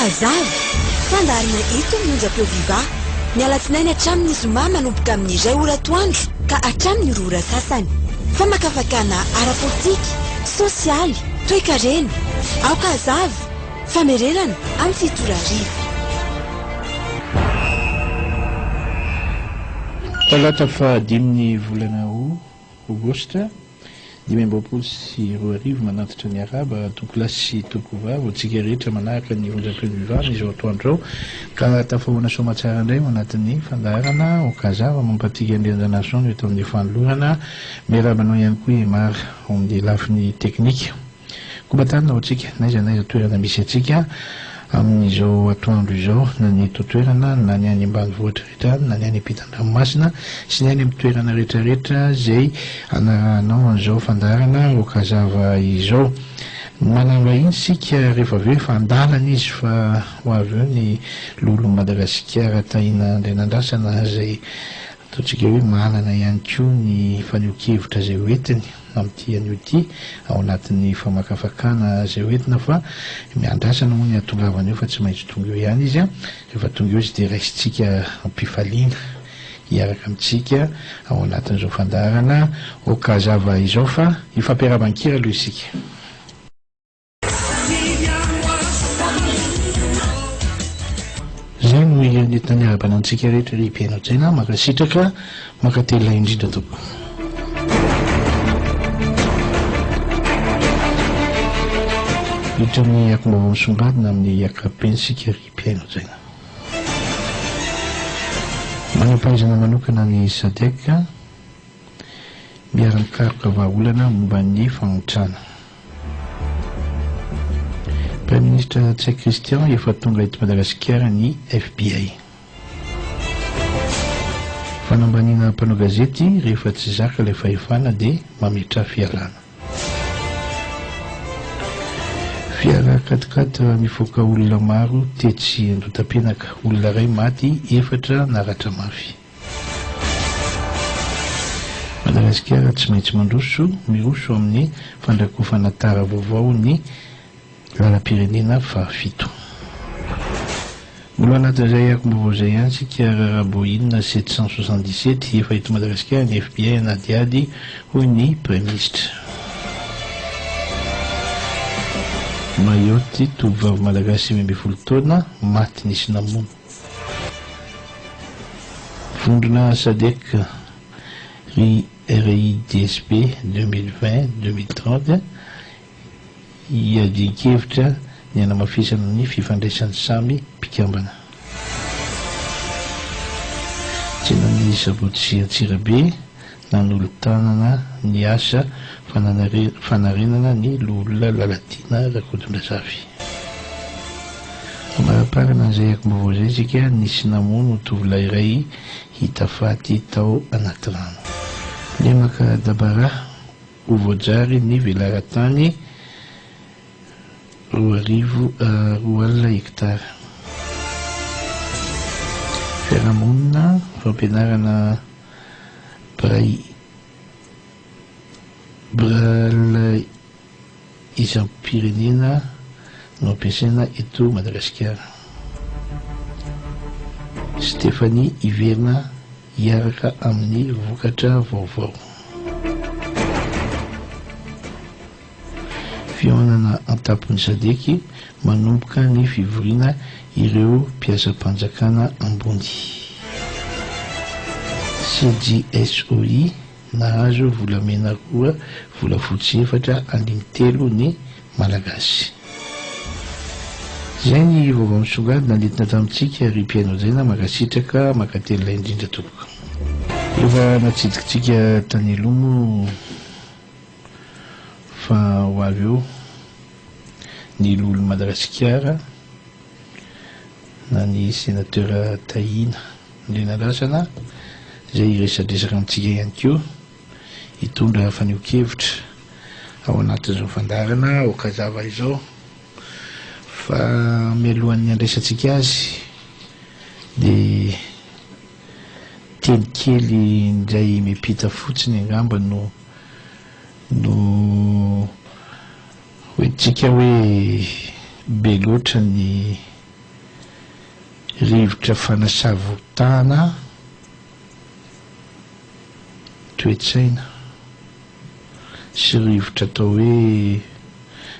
Hazava! Fandaharana eto amin'ny onjam-peo Viva, ny alatsinainy hatramin'ny zoma manomboka amin'ny iray ora atoandro ka hatramin'ny roa ora sasany. Famakafakana ara-politika, sosialy, toekarena. Aoka hazava! Famerenana amin'ny fito ora hariva. Talata fahadimin'ny volana Aogositra 2025 Manantitra ny arahaba tompokolahy sy tompokovavy ho antsika rehetra manaraka ny onjam-peo vivant izao atoandro izao ka tafahoana soamatsara indray ao anatin'ny fandaharana Okazava mampatsiahy Andrianjanaharisoa no eto amin'ny fanolorana Miarahaba anao ihany koa Imara ao amin'ny lafiny teknika. Kobatanina ho antsika, n'aiza n'aiza toerana misy antsika amin'izao atoandro izao, na ny eto an-toerana, na ny any ambanivohitra rehetra any, na ny any ampitan-dranomasina, sy ny any amin'ny toerana rehetra rehetra izay anarahanao an'izao fandaharana Rokazava izao. Manam-bahiny isika rehefa avy eo, efa an-dalana izy fa ho avy eo ny Loholon'i Madagasikara Tahina Andrianandrasana izay ataontsika hoe manana ihany koa ny fanehoan-kevitra izay hoentiny. amin'ity anio ity ao anatin'ny famakafakana izay ho entina fa miandrasana moa ny hahatongavany eo fa tsy maintsy tonga eo ihany izy an, rehefa tonga eo izy dia raisintsika am-pifaliana hiaraka amintsika ao anatin'izao fandaharana Ok Hazava izao fa hifampiarahaban-kira aloha isika. Izay no hira nentina niarahabana antsika rehetra ry mpihaino hajaina, mankasitraka, mankatelina indrindra tompoko. Hiditra amin'ny akom-baovao misongadina amin'ny ankapobeny isika ry mpihaino hajaina. Manam-pahaizana manokana ny Sadec. Miara-mikaroka vahaolana momba ny fahantrana. Praiminisitra Ntsay Christian, efa tonga eto Madagasikara ny FBI. Fanambaniana mpanao gazety, rehefa tsy zaka ilay fahefana dia mametraha fialana. Fiara quat-quatre nifoka olona maro tetsy Andotapenaka, olona iray maty, efatra naratra mafy. Madagasikara tsy maintsy mandroso, miroso amin'ny fandrakofana tara vaovao ny lalam-pirenena fahafito. Mbola anatin'izay akom-baovao izay ihany isika raharaha Boeing 777 efa eto Madagasikara ny FBI hanadihady hoy ny Praiminisitra. Mayotte, tovovavy malagasy 19 taona maty nisy namono. Vondrona Sadec, ry RIDSP 2020 2030, hiadian-kevitra ny hanamafisana ny fifandraisan'ny samy mpikambana. Tsenan'ny Sabotsy Antsirabe, nanolo-tanana ny asa fanarenana ny Loholona Lalatiana Rakotondrazafy. Amaraparana an'izay akom-baovao izay isika, nisy namono tovolahy iray hita faty tao anaty rano. Lemaka Dabara, ho voajary ny velaran-tany 2000 20 hektara. Fiarahamonina, fampianarana Braille isam-pirenena no ampiasaina eto Madagasikara. Stéphanie hiverina hiaraka amin'ny vokatra vaovao. Fihaonana an-tampon'ny Sadec, manomboka ny fivoriana ireo mpiasam-panjakana ambony. CJSOI, nahazo volamena roa, volafotsy efatra, andininy telo ny Malagasy. Izay ny vaovao misongadina nentina tamintsika ry mpihaino hajaina, mankasitraka, mankatelina indrindra tompoko. Efa natsidikitsika tany aloha moa. Fa ho avy eo ny loholon'i Madagasikara na ny Sénateur Tahina Andrianandrasana izay hiresadresaka amintsika ihany koa, hitondra fanehoan-kevitra ao anatin'izao fandaharana Okazava izao. Fa mialohan'ny handraisantsika azy dia teny kely indray miampita fotsiny angamba no no hoentintsika hoe be loatra ny. Rivotra fanasavoritahana toe-tsaina sy rivotra atao hoe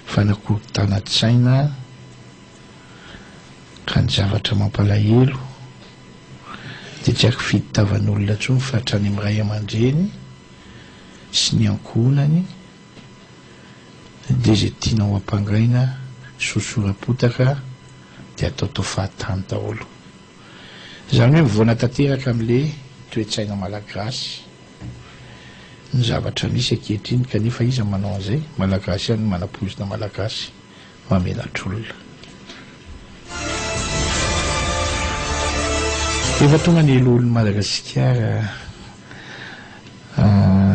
fanakorontanan-tsaina ka ny zavatra mampalahelo dia tsy ankifidy tavan'olona intsony fa hatrany amin'ny ray aman-dreny sy ny ankohonany dia izay tianao hampangaina sosoram-potaka dia ataotao fahatany daholo. Izany hoe mivoana tanteraka amin'ilay toe-tsaina malagasy ny zavatra misy ankehitriny kanefa iza no manao an'izay? Malagasy ihany no manapoizina malagasy, mamenatr'olona. Efa tonga ny loholon'i Madagasikara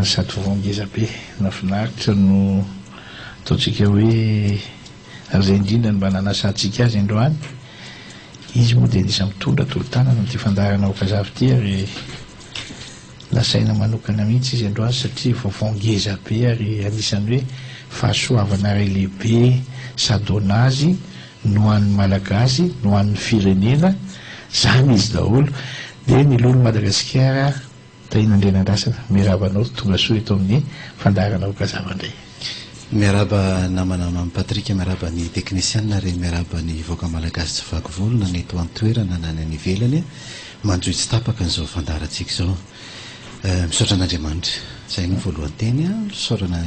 sady vaovao ngeza be, nahafinaritra no ataontsika hoe ary izay indrindra no mba nanasantsika azy androany. Izy moa dia anisan'ny mitondra tolo-tanana amin'ity fandaharana Aokazavy ity ary nasaina manokana mihitsy izy androany satria vaovao ngeza be ary anisan'ny hoe fahasoavana iray lehibe sady ho an'azy no an'ny Malagasy no an'ny firenena, izany izy daholo. Dia ny Loholon'i Madagasikara Tahiana Andrianandrasana, miarahaba anao tonga soa eto amin'ny fandaharana Aokazava indray. Miarahaba namana Mamy Patrick, miarahaba ny teknisianina ary miarahaba ny vahoaka malagasy tsy vaky volo na ny eto an-toerana na ny any ivelany manjohy tsy tapaka an'izao fandaharantsika izao. Misaotra an'Andriamanitra. Izay no voalohan-teny. Misaorana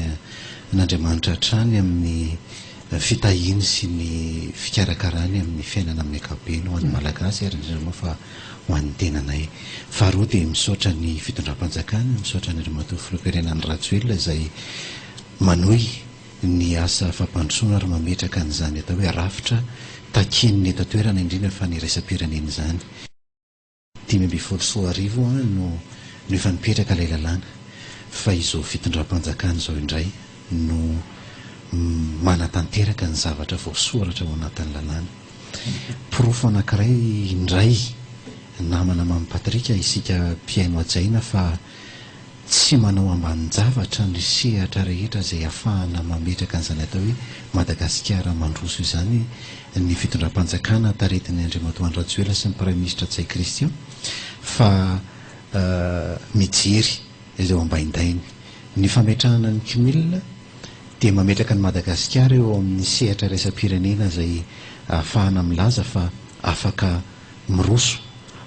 an'Andriamanitra hatrany amin'ny fitahiany sy ny fikarakarany amin'ny fiainana amin'ny ankapobeny ho an'ny Malagasy ary indrindra moa fa ho an'ny tenanay. Faharoa dia misaotra ny fitondram-panjakana, misaotra an'i Andriamatoa Filoham-pirenena Andry Rajoelina izay manohy ny asa fampandrosoana ary mametraka an'izany atao hoe rafitra takian'ny eto an-toerana indrindra fa ny iraisam-pirenena izany. 2015 no no efa nipetraka ilay lalàna fa izao fitondram-panjakana izao indray no manatanteraka ny zavatra voasoratra ao anatin'ny lalàna. Porofo anankiray indray namana Mamy Patrick isika mpihaino hajaina fa tsy manao ambanin-javatra ny sehatra rehetra izay ahafahana mametraka an'izany atao hoe Madagasikara mandroso izany ny fitondram-panjakana taritin'i Andriamatoa Andry Rajoelina sy ny Praiminisitra Ntsay Christian fa mijery ireo ambaindainy. Ny fametrahana ny Cmil dia mametraka an'i Madagasikara eo amin'ny sehatra iraisam-pirenena izay ahafahana milaza fa afaka miroso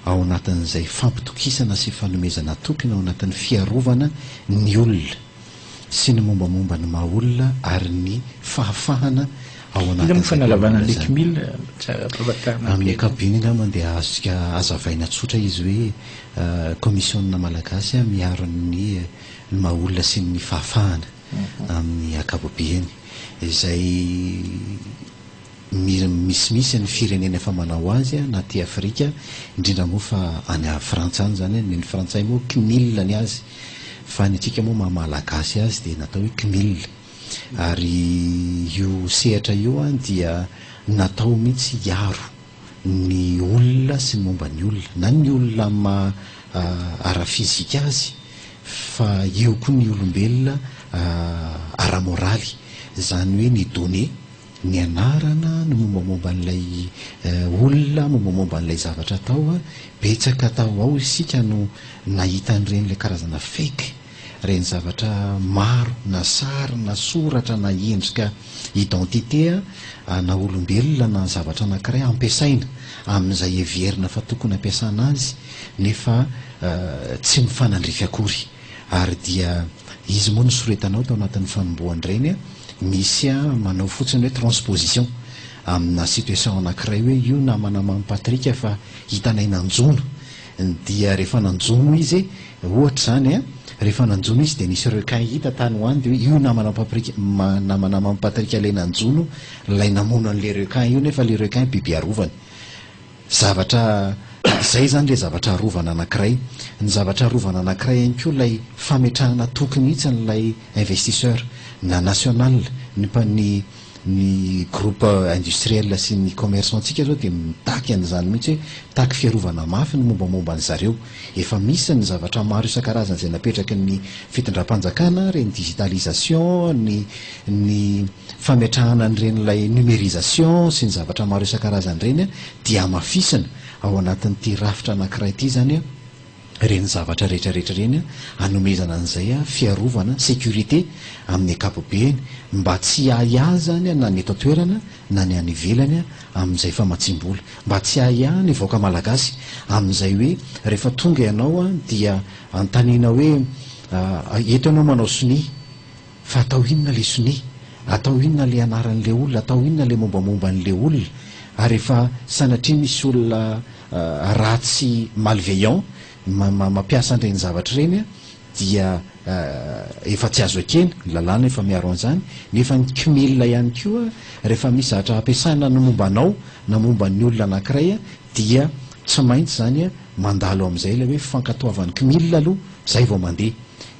ao anatin'izay fampitokisana sy fanomezana toky ao anatin'ny fiarovana ny olona sy ny mombamomba ny maha olona ary ny fahafahana ao Inona moa anatin'izay fanalavana olona an'ilay izany. Cmil tsara ampahafantarina Amin'ny mpihaino. ankapobeny angamba dia azontsika hazavaina tsotra izy hoe Kaomisiona Malagasy miaro ny ny maha olona sy ny fahafahana amin'ny ankapobeany izay misimisy ny firenena efa manao azy na aty Afrika indrindra moa fa any Frantsa any izany, ny frantsay moa CNIL ny azy fa ny antsika moa maha malagasy azy dia natao hoe CNIL ary io sehatra io dia natao mihitsy hiaro ny olona sy ny momba ny olona na ny olona amin'ny maha ara-fizika azy fa eo koa ny olombelona ara-moraly izany hoe ny données ny anarana, ny mombamomba an'ilay olona, mombamomba an'ilay zavatra atao, betsaka tao ao isika no nahita an'ireny ilay karazana fake, ireny zavatra maro na sary na soratra na endrika identité na olombelona na zavatra anankiray ampiasaina amin'izay heverina fa tokony ampiasana azy nefa tsy mifanandrify akory. Ary dia izy moa no soretanao tao anatin'ny fanombohana ireny, misy manao fotsiny hoe transposition amina situation anankiray hoe io namana Mamy Patrick fa hitanay nanjono, dia rehefa nanjono izy, ohatra izany an, rehefa nanjono izy dia nisy requin hita tany ho any dia hoe io namana Paprick, namana Mamy Patrick ilay nanjono, ilay namono an'ilay requin io nefa ilay requin biby arovany. Zavatra, izay izany ilay zavatra arovana anankiray. Ny zavatra arovana anankiray ihany koa ilay fametrahana toky mihitsy an'ilay investisseur, na national, ny mpa- ny ny groupe industriel sy ny commerçant-ntsika izao dia mitaky an'izany mihitsy hoe mitaky fiarovana mafy ny mombamomba an-dry zareo. Efa misy ny zavatra maro isan-karazany izay napetraky ny fitondram-panjakana, ireny digitalisation, ny ny fametrahana an'ireny ilay numérisation sy ny zavatra maro isan-karazany ireny dia hamafisina. Ao anatin'ity rafitra anankiray ity izany ireny zavatra rehetra rehetra ireny hanomezana an'izay fiarovana, sécurité, amin'ny ankapobeny mba tsy hiahiahy izany na ny eto an-toerana na ny any ivelany amin'izay famatsiam-bola. Mba tsy hiahiahy ny vahoaka malagasy amin'izay hoe rehefa tonga ianao dia anontaniana hoe eto ianao manao sonia fa atao inona ilay sonia? Atao inona ilay anaran'ilay olona? Atao inona ilay mombamomba an'ilay olona? Ary rehefa sanatria misy olona ratsy malveillant mampiasa an'ireny zavatra ireny dia efa tsy azo ekena, ny lalàna efa miaro an'izany, nefa ny cmil ihany koa rehefa misy zavatra ampiasaina ny momba anao na momba ny olona anankiray dia tsy maintsy izany mandalo amin'izay ilay hoe fankatoavan'ny cmil aloha izay vao mandeha.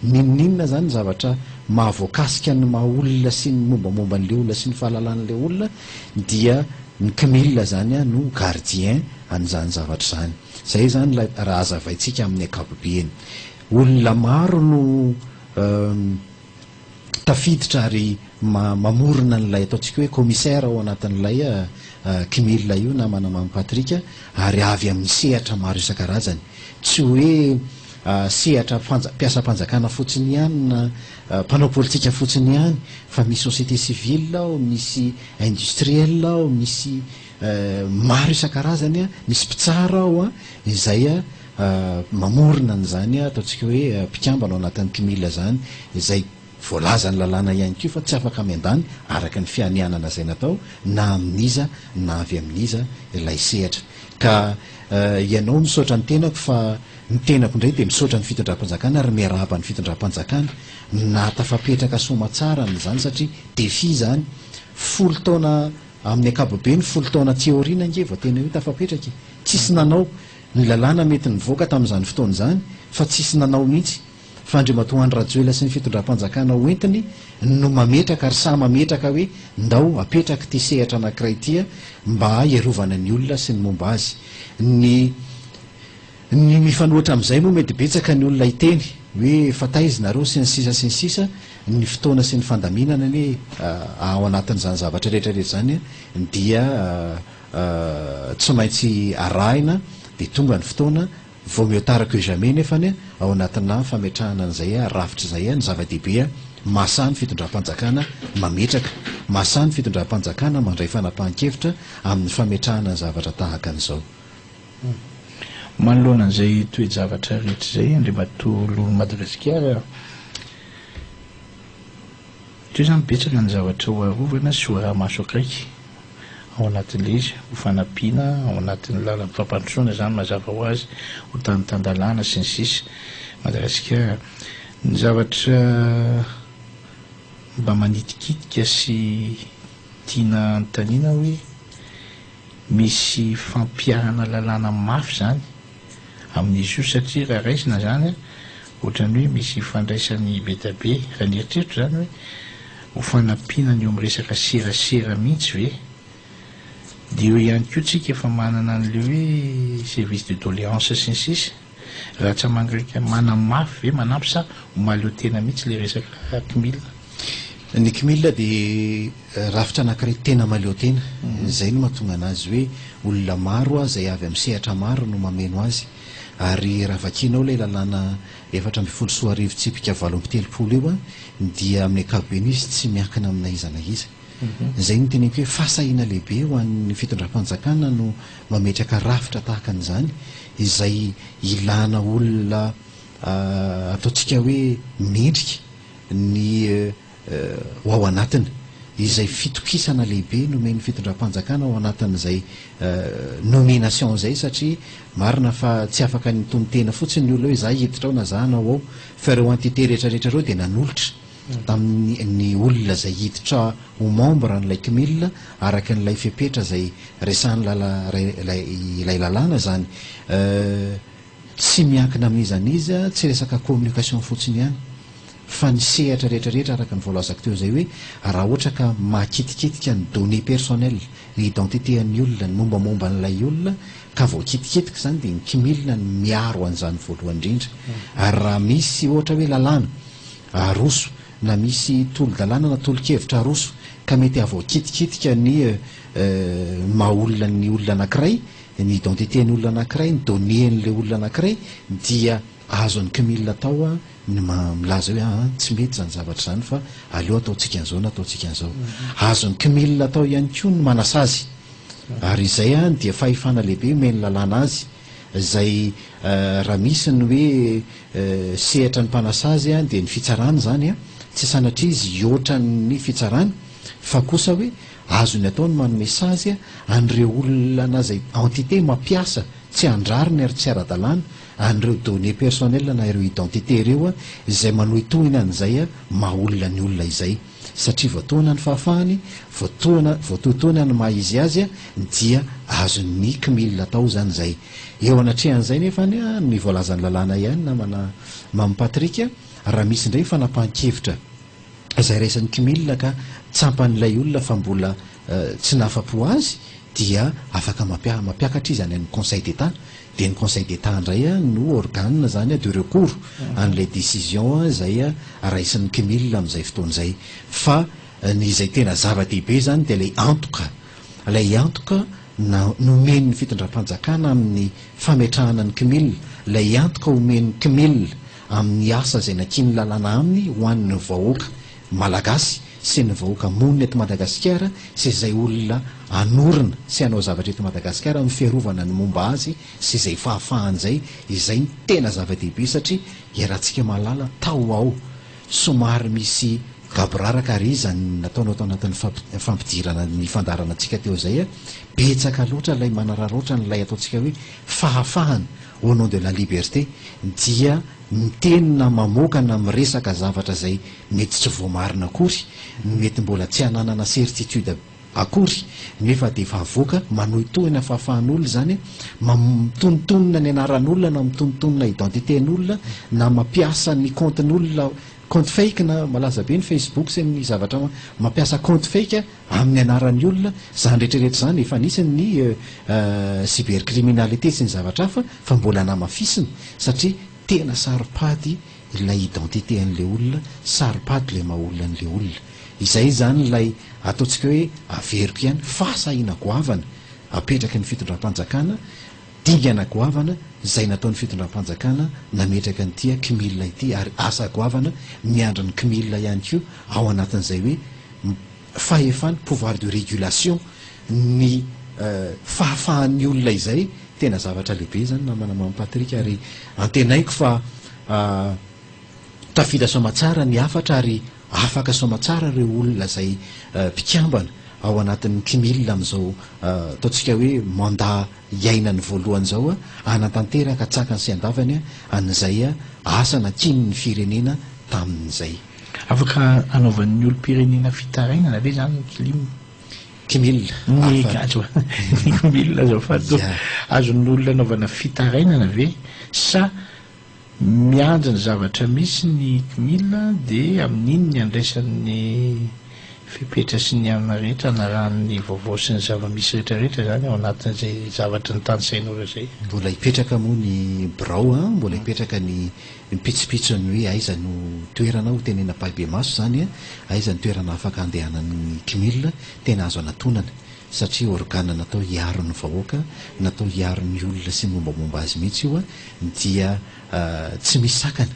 N'inon'inona izany zavatra mahavoakasika ny maha olona sy ny mombamomba an'ilay olona sy ny fahalalan'ilay olona dia ny cmil izany no gardien an'izany zavatra izany. Izay izany ilay raha hazavaintsika amin'ny ankapobeny. Olona maro no tafiditra ary mamorona an'ilay ataontsika hoe commissaire ao anatin'ilay cmil io namana Mamy Patrick ary avy amin'ny sehatra maro isan-karazany. Tsy hoe sehatra mpiasam-panjakana fotsiny ihany na mpanao politika fotsiny ihany fa misy société civile ao, misy industriel ao, misy maro isan-karazany, misy mpitsara ao izay mamorona an'izany ataontsika hoe mpikambana ao anatin'ny cmil izany izay voalazan'ny lalàna ihany koa fa tsy afaka miandany araka ny fianianana izay natao na amin'iza na avy amin'iza ilay sehatra. Ka ianao misaotra ny tenako fa ny tenako indray dia misaotra ny fitondram-panjakana ary miarahaba ny fitondram-panjakana nahatafapetraka soamatsara an'izany satria défi izany folo taona amin'ny ankabobeny folo taona aty aoriana ange vao tena hoe tafapetraka e! Tsisy nanao. Ny lalàna mety nivoaka tamin'izany fotoana izany fa tsisy nanao mihitsy fa Andriamatoa Andry Rajoelina sy ny fitondram-panjakana ho entiny no mametraka ary sahy mametraka hoe ndao apetraka ity sehatra anankiray ity mba hiarovana ny olona sy ny momba azy. Ny ny mifanohitra amin'izay moa mety betsaka ny olona hiteny hoe fa taiza nareo sy ny sisa sy ny sisa ny fotoana sy ny fandaminana anie ao anatin'izany zavatra rehetra rehetra izany dia tsy maintsy arahina dia tonga ny fotoana, vaut mieux tard que jamais nefany ao anatina fametrahana an'izay rafitra izay ny zava-dehibe mahasahy ny fitondram-panjakana mametraka, mahasahy ny fitondram-panjakana mandray fanapahan-kevitra amin'ny fametrahana ny zavatra tahaka an'izao. Manoloana an'izay toe-javatra rehetra izay, Andriamatoa Loholon'i Madagasikara, Teo izany betsaka ny zavatra ho arovana sy ho araha-maso akaiky ao anatin'ilay izy, ho fanampiana ao anatin'ny lalan'ny fampandrosoana izany mazava ho azy, ho tany tan-dalàna sy ny sisa Madagasikara. Ny zavatra mba manitikitika sy tiana anontaniana hoe misy fampiharana lalàna mafy izany amin'izy io satria raha raisina izany ohatran'ny hoe misy ifandraisany be dia be, raha ny eritreritro izany hoe ho fanampiana ny eo amin'ny resaka serasera mihitsy ve? Dia eo ihany koa tsika efa manana an'ilay hoe service de doléance sy ny sisa, raha tsy mangaika manamafy ve manampy sa ho mahaleo tena mihitsy ilay resaka cmil? Ny cmil dia rafitra anankiray tena mahaleo tena, izay no mahatonga anazy hoe olona maro izay avy amin'ny sehatra maro no mameno azy. Ary raha vakianao ilay lalàna 2014 tsipika 38 io dia amin'ny ankapobeny izy tsy miankina amina iza na iza. Izay no teneniko hoe fahasahiana lehibe ho an'ny fitondram-panjakana no mametraka rafitra tahaka an'izany izay ilana olona ataontsika hoe mendrika ny ho ao anatiny. Izay fitokisana lehibe nomen'ny fitondram-panjakana ao anatin'izay nomination izay satria marina fa tsy afaka nitonon-tena fotsiny ny olona hoe za hiditra ao na za hanao ao fa ireo entité rehetra rehetra ireo dia nanolotra tamin'ny ny olona izay hiditra ho membre an'ilay cmil araka an'ilay fepetra izay resahan'ny ilay lalàna izany. Tsy miankina amin'iza n'iza, tsy resaka communication fotsiny ihany fa ny sehatra rehetra rehetra araka ny voalazako teo izay hoe raha ohatra ka mahakitikitika ny données personnelles, ny identité an'ny olona, ny mombamomba an'ilay olona ka voakitikitika izany dia ny kimilina no miaro an'izany voalohany indrindra. Ary raha misy ohatra hoe lalàna aroso na misy tolo-dalàna na tolo-kevitra aroso ka mety hahavoakitikitika ny maha olona ny olona anankiray. ny identité ny olona anankiray, ny données an'ilay olona anankiray dia azon'ny Cmil atao ny milaza hoe aa tsy mety izany zavatra izany fa aleo ataontsika an'izao na ataontsika an'izao. Azon'ny Cmil atao ihany koa ny manasazy ary izay dia fahefana lehibe omen'ny lalàna azy izay raha misy ny hoe sehatra ny mpanasazy dia ny fitsarana izany tsy sanatria izy hihoatra ny fitsarana fa kosa hoe azony atao ny manome sazy an'ireo olona na izay entité mampiasa tsy an-drariny ary tsy ara-dalàna an'ireo données personnelles na ireo identité ireo izay manohitohina an'izay maha olona ny olona izay satria voatohana ny fahafahany, voatohana voatohitohina ny maha izy azy dia azon'ny Cmil atao izany izay. Eo anatrehan'izay nefa ny voalazan'ny lalàna ihany namana Mamy Patrick, raha misy indray fanapahan-kevitra izay raisin'ny Cmil ka tsampan'ilay olona fa mbola tsy nahafa-po azy dia afaka mampiakatra izy any amin'ny Conseil d'Etat, dia ny Conseil d'Etat indray no organe izany de recours an'ilay décision izay raisin'ny Cmil amin'izay fotoana izay. Fa ny izay tena zava-dehibe izany dia ilay antoka, ilay antoka nomen'ny fitondram-panjakana amin'ny fametrahana ny Cmil, ilay antoka omen'ny Cmil amin'ny asa izay nakian'ny lalàna aminy ho an'ny vahoaka Malagasy sy ny vahoaka monina eto Madagasikara sy izay olona hanorina sy hanao zavatra eto Madagasikara amin'ny fiarovana ny momba azy sy izay fahafahany izay, izay no tena zava-dehibe satria iarahantsika mahalala tao ho ao somary misy gaboraraka ary izany nataonao tao anatin'ny fampidirana ny fandaharana antsika teo izay, betsaka loatra ilay manararaotra an'ilay ataontsika hoe fahafahana au nom de la liberté dia miteny na mamoaka na miresaka zavatra izay mety tsy voamarina akory, mety mbola tsy ananana certitude akory nefa dia efa avoaka, manohitohina fahafahan'olona izany, mitonontonona ny anaran'olona na mitonontonona identité-n'olona na mampiasa ny compte-n'olona, compte fake na malaza be ny facebook sy ny zavatra mampiasa compte fake amin'ny anaran'ny olona, izany rehetra rehetra izany efa nisy ny cybercriminalité sy ny zavatra hafa fa mbola namafisina satria tena saro-pady ilay identité an'ilay olona, saro-pady ilay maha olona an'ilay olona. Izay izany ilay ataontsika hoe averiko ihany, fahasahiana goavana apetraky ny fitondram-panjakana, dingana goavana izay nataon'ny fitondram-panjakana nametraka an'ity Cmil ity ary asa goavana miandry ny Cmil ihany koa ao anatin'izay hoe fahefana, pouvoir de régulation, ny fahafahan'ny olona izay, tena zavatra lehibe izany namana Mamy Patrick ary antenaiko fa tafita soamatsara ny hafatra ary afaka soamatsara ireo olona izay mpikambana ao anatin'ny Cmil amin'izao ataontsika hoe mandat iainany voalohany izao hanatanteraka an-tsakany sy an-davany an'izay asa nankinin'ny firenena tamin'izay. Afaka anaovan'ny olom-pirenena fitarainana ve izany ny clim? Cmil, Ny hafa. Ny cmil azafady tompoko. Azon'ny olona anaovana fitarainana ve sa miandry ny zavatra misy ny cmil dia amin'iny ny andraisany ny fepetra sy ny anona rehetra anarahany ny vaovao sy ny zava-misy rehetra rehetra izany ao anatin'izay zavatra notanisainao ireo izay? Mbola hipetraka moa ny birao an, mbola hipetraka ny Ny pitsopitsony hoe aiza no toerana ho tenena ampahibemaso izany, aiza ny toerana afaka andehanan'ny Cmil, tena azo anatonana satria organe natao hiaro ny vahoaka, natao hiaro ny olona sy ny mombamomba azy mihitsy io dia tsy misy sakana.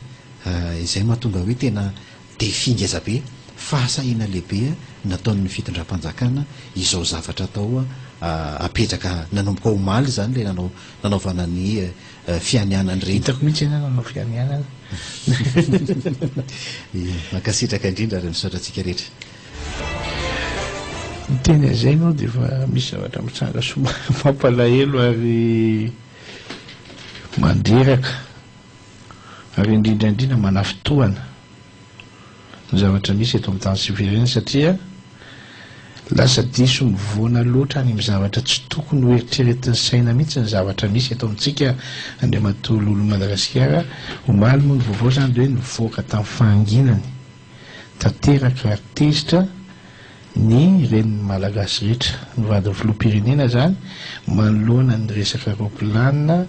Izay mahatonga hoe tena défi ngezabe, fahasahiana lehibe nataon'ny fitondram-panjakana izao zavatra atao apetraka nanomboka omaly izany ilay nanao nanaovana ny fianianana ireny. Hitako mihitsy ianao nanao fianianana. Ie, mankasitraka indrindra ary misaotra antsika rehetra. Miteny an'izay ianao dia efa misy zavatra mitranga somary mampalahelo ary mandreraka ary indrindra indrindra manafintohana. ny zavatra misy eto amin'ny tany sy firenena satria lasa diso mivoana loatra any amin'ny zavatra tsy tokony ho eritreretin'ny saina mihitsy ny zavatra misy eto amintsika Andriamatoa Loholon'i Madagasikara. Omaly moa ny vaovao izany dia hoe nivoaka tamin'ny fahanginany tanteraka ary tezitra ny renin'ny Malagasy rehetra, ny vadin'ny filoham-pirenena izany manoloana ny resaka roaplanina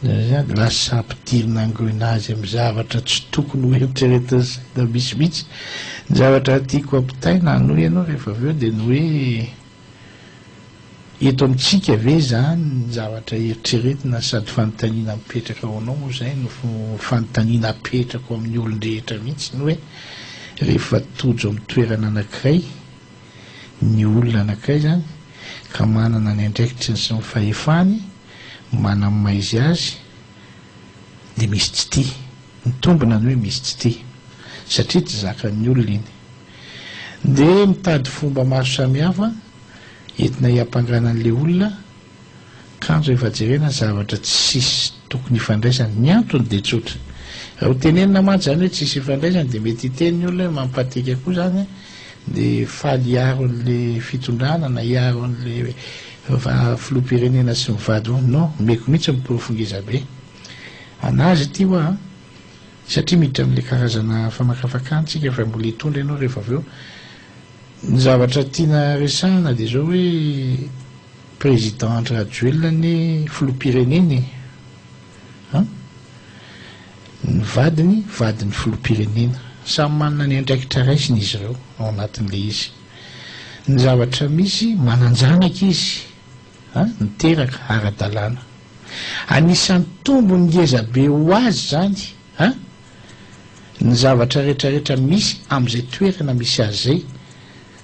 Lasa ampidirina engrenage amin'ny zavatra tsy tokony ho eritreretin'ny saina misy mihitsy. Ny zavatra tiako ampitaina hanohy ianao rehefa avy eo dia ny hoe Eto amintsika ve izany ny zavatra eritreretina sady fanontaniana mipetraka ho anao moa izay no fanontaniana apetrako amin'ny olon-drehetra mihitsy ny hoe rehefa tojo amin'ny toerana anankiray ny olona anankiray izany ka manana ny andraikitry ny sy ny fahefany manamaizy azy dia misy tsy tia. Mitombina ny hoe misy tsy tia satria tsy zakan'ny olona iny. Dia mitady fomba maro samihafa entina hiampangana an'ilay olona, kanjo rehefa jerena zavatra tsisy tokony hifandraisany. Ny antony dia tsotra. Raha ho tenenina mantsy izany hoe tsisy ifandraisany dia mety hiteny ny olona hoe mampatika koa izany dia faly hiaro an'ilay fitondrana na hiaro an'ilay filoham-pirenena sy ny vady. Non, omeko mihitsy ny porofo ngeza be. An'azy ity hoa an! Satria miditra amin'ilay karazana famakafakana tsika fa mbola hitondra ianao rehefa avy eo. Ny zavatra tiana resahana dia izao hoe Président Andry Rajoelina anie filoham-pirenena e! An! Ny vadiny vadin'ny filoham-pirenena. Samy manana ny andraikitra raisiny izy ireo ao anatin'ilay izy. Ny zavatra misy, manan-janaka izy. An! Niteraka ara-dalàna. Anisan'ny tombony ngeza be ho azy izany an! Ny zavatra retraretra misy amin'izay toerana misy azy izay,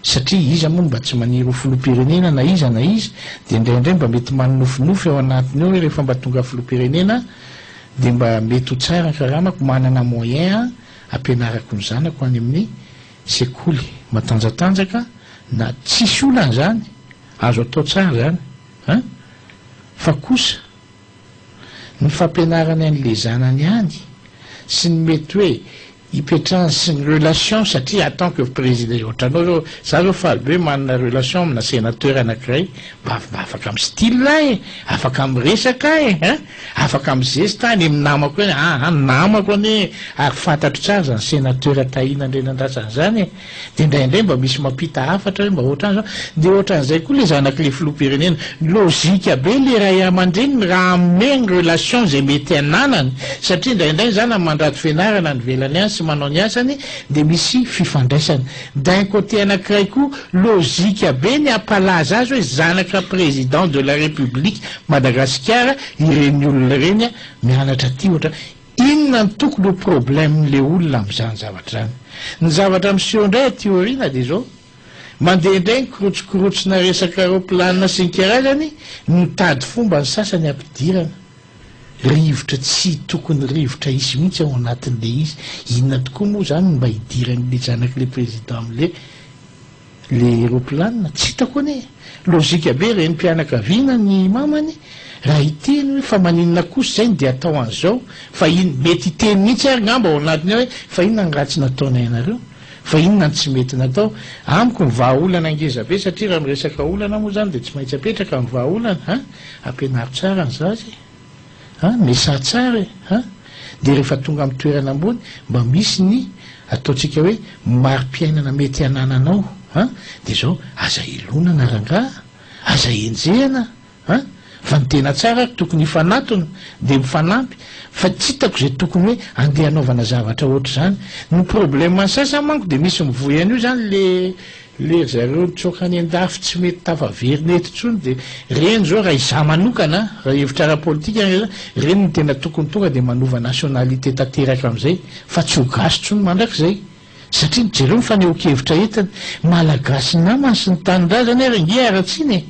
satria iza moa no mba tsy maniry ho filoham-pirenena na iza na iza, dia indraindray mba mety manonofinofy ao anatiny ao hoe rehefa mba tonga filoham-pirenena aho dia mba mety ho tsara ny karamako, manana moyen aho hampianarako ny zanako any amin'ny sekoly matanjatanjaka na tsisy olana izany, azo atao tsara izany an! Fa kosa ny fampianarany an'le zanany any sy ny mety hoe hipetrahany sy ny relation satria en tant que président ohatranao zao za zao faly be manana relation amina sénateur anakiray mba mba afaka mi style aho e, afaka miresaka aho e hein, afaka mi-zesta any amin'ny namako eny, aa namako anie ary fantatro tsara zany sénateur Tahina Andrianandrasana zany e. Dia indraindray mba misy mampita hafatra hoe mba ohatran'izao. Dia ohatran'izay koa ilay zanak'ilay filoham-pirenena. Logique be ilay ray aman-dreniny raha hanome ny relation izay mety ananany. Satria indraindray ny zanany mandrato fianarana any ivelany any sy manao ny asany dia misy fifandraisana. D'un côté anankiray koa, logique be ny hampalaza azy hoe zanaka président de la république Madagasikara ireny olona ireny mianatra aty ohatra. Inona no tokony ho problème le olona amin'izany zavatra izany? Ny zavatra miseho indray aty aoriana dia izao, mandeha indray ny korotsokorotsona resaka roplanina sy ny karazany, mitady fomba ny sasany hampidirana rivotra tsy tokony rivotra hisy mihitsy ao anatin'ilay izy. Inona tokoa moa izany no mba hidiran'ilay zanak'ilay président amin'ilay Le roplanina tsy hitako anie e! Logique be renim-pianakaviana ny mamany raha hiteny hoe fa maninona kosa izay no dia atao an'izao fa in mety hiteny mihitsy ary ngamba ao anatiny ao hoe fa inona ny ratsy nataonay anareo? Fa inona ny tsy mety natao? Amiko ny vahaolana ngeza be satria raha miresaka olana moa izany dia tsy maintsy apetraka ny vahaolana an! Ampianaro tsara ny zaza e! An! Miasà tsara e! An! Dia rehefa tonga amin'ny toerana ambony, mba misy ny ataontsika hoe mari-piainana mety hanananao. An! Dia izao, aza ilonana rangaha, aza enjehina an! Fa ny tena tsara ary tokony hifanatona, dia mifanampy, fa tsy hitako izay tokony hoe andeha hanaovana zavatra ohatr'izany. Ny problème ny sasany manko dia misy mivoy an'io izany le Le ry zareo nitsoaka any andafy tsy mety tafaverina eto intsony dia reny zao raha izaho manokana raha hevitra ara-politika ny resaka, reny no tena tokony tonga dia manova nationalité tanteraka amin'izay fa tsy ho gasy intsony mandrakizay satria jereo ny fanehoan-kevitra entiny, malagasy namany sy ny tanindrazany ary ange haratsiana e!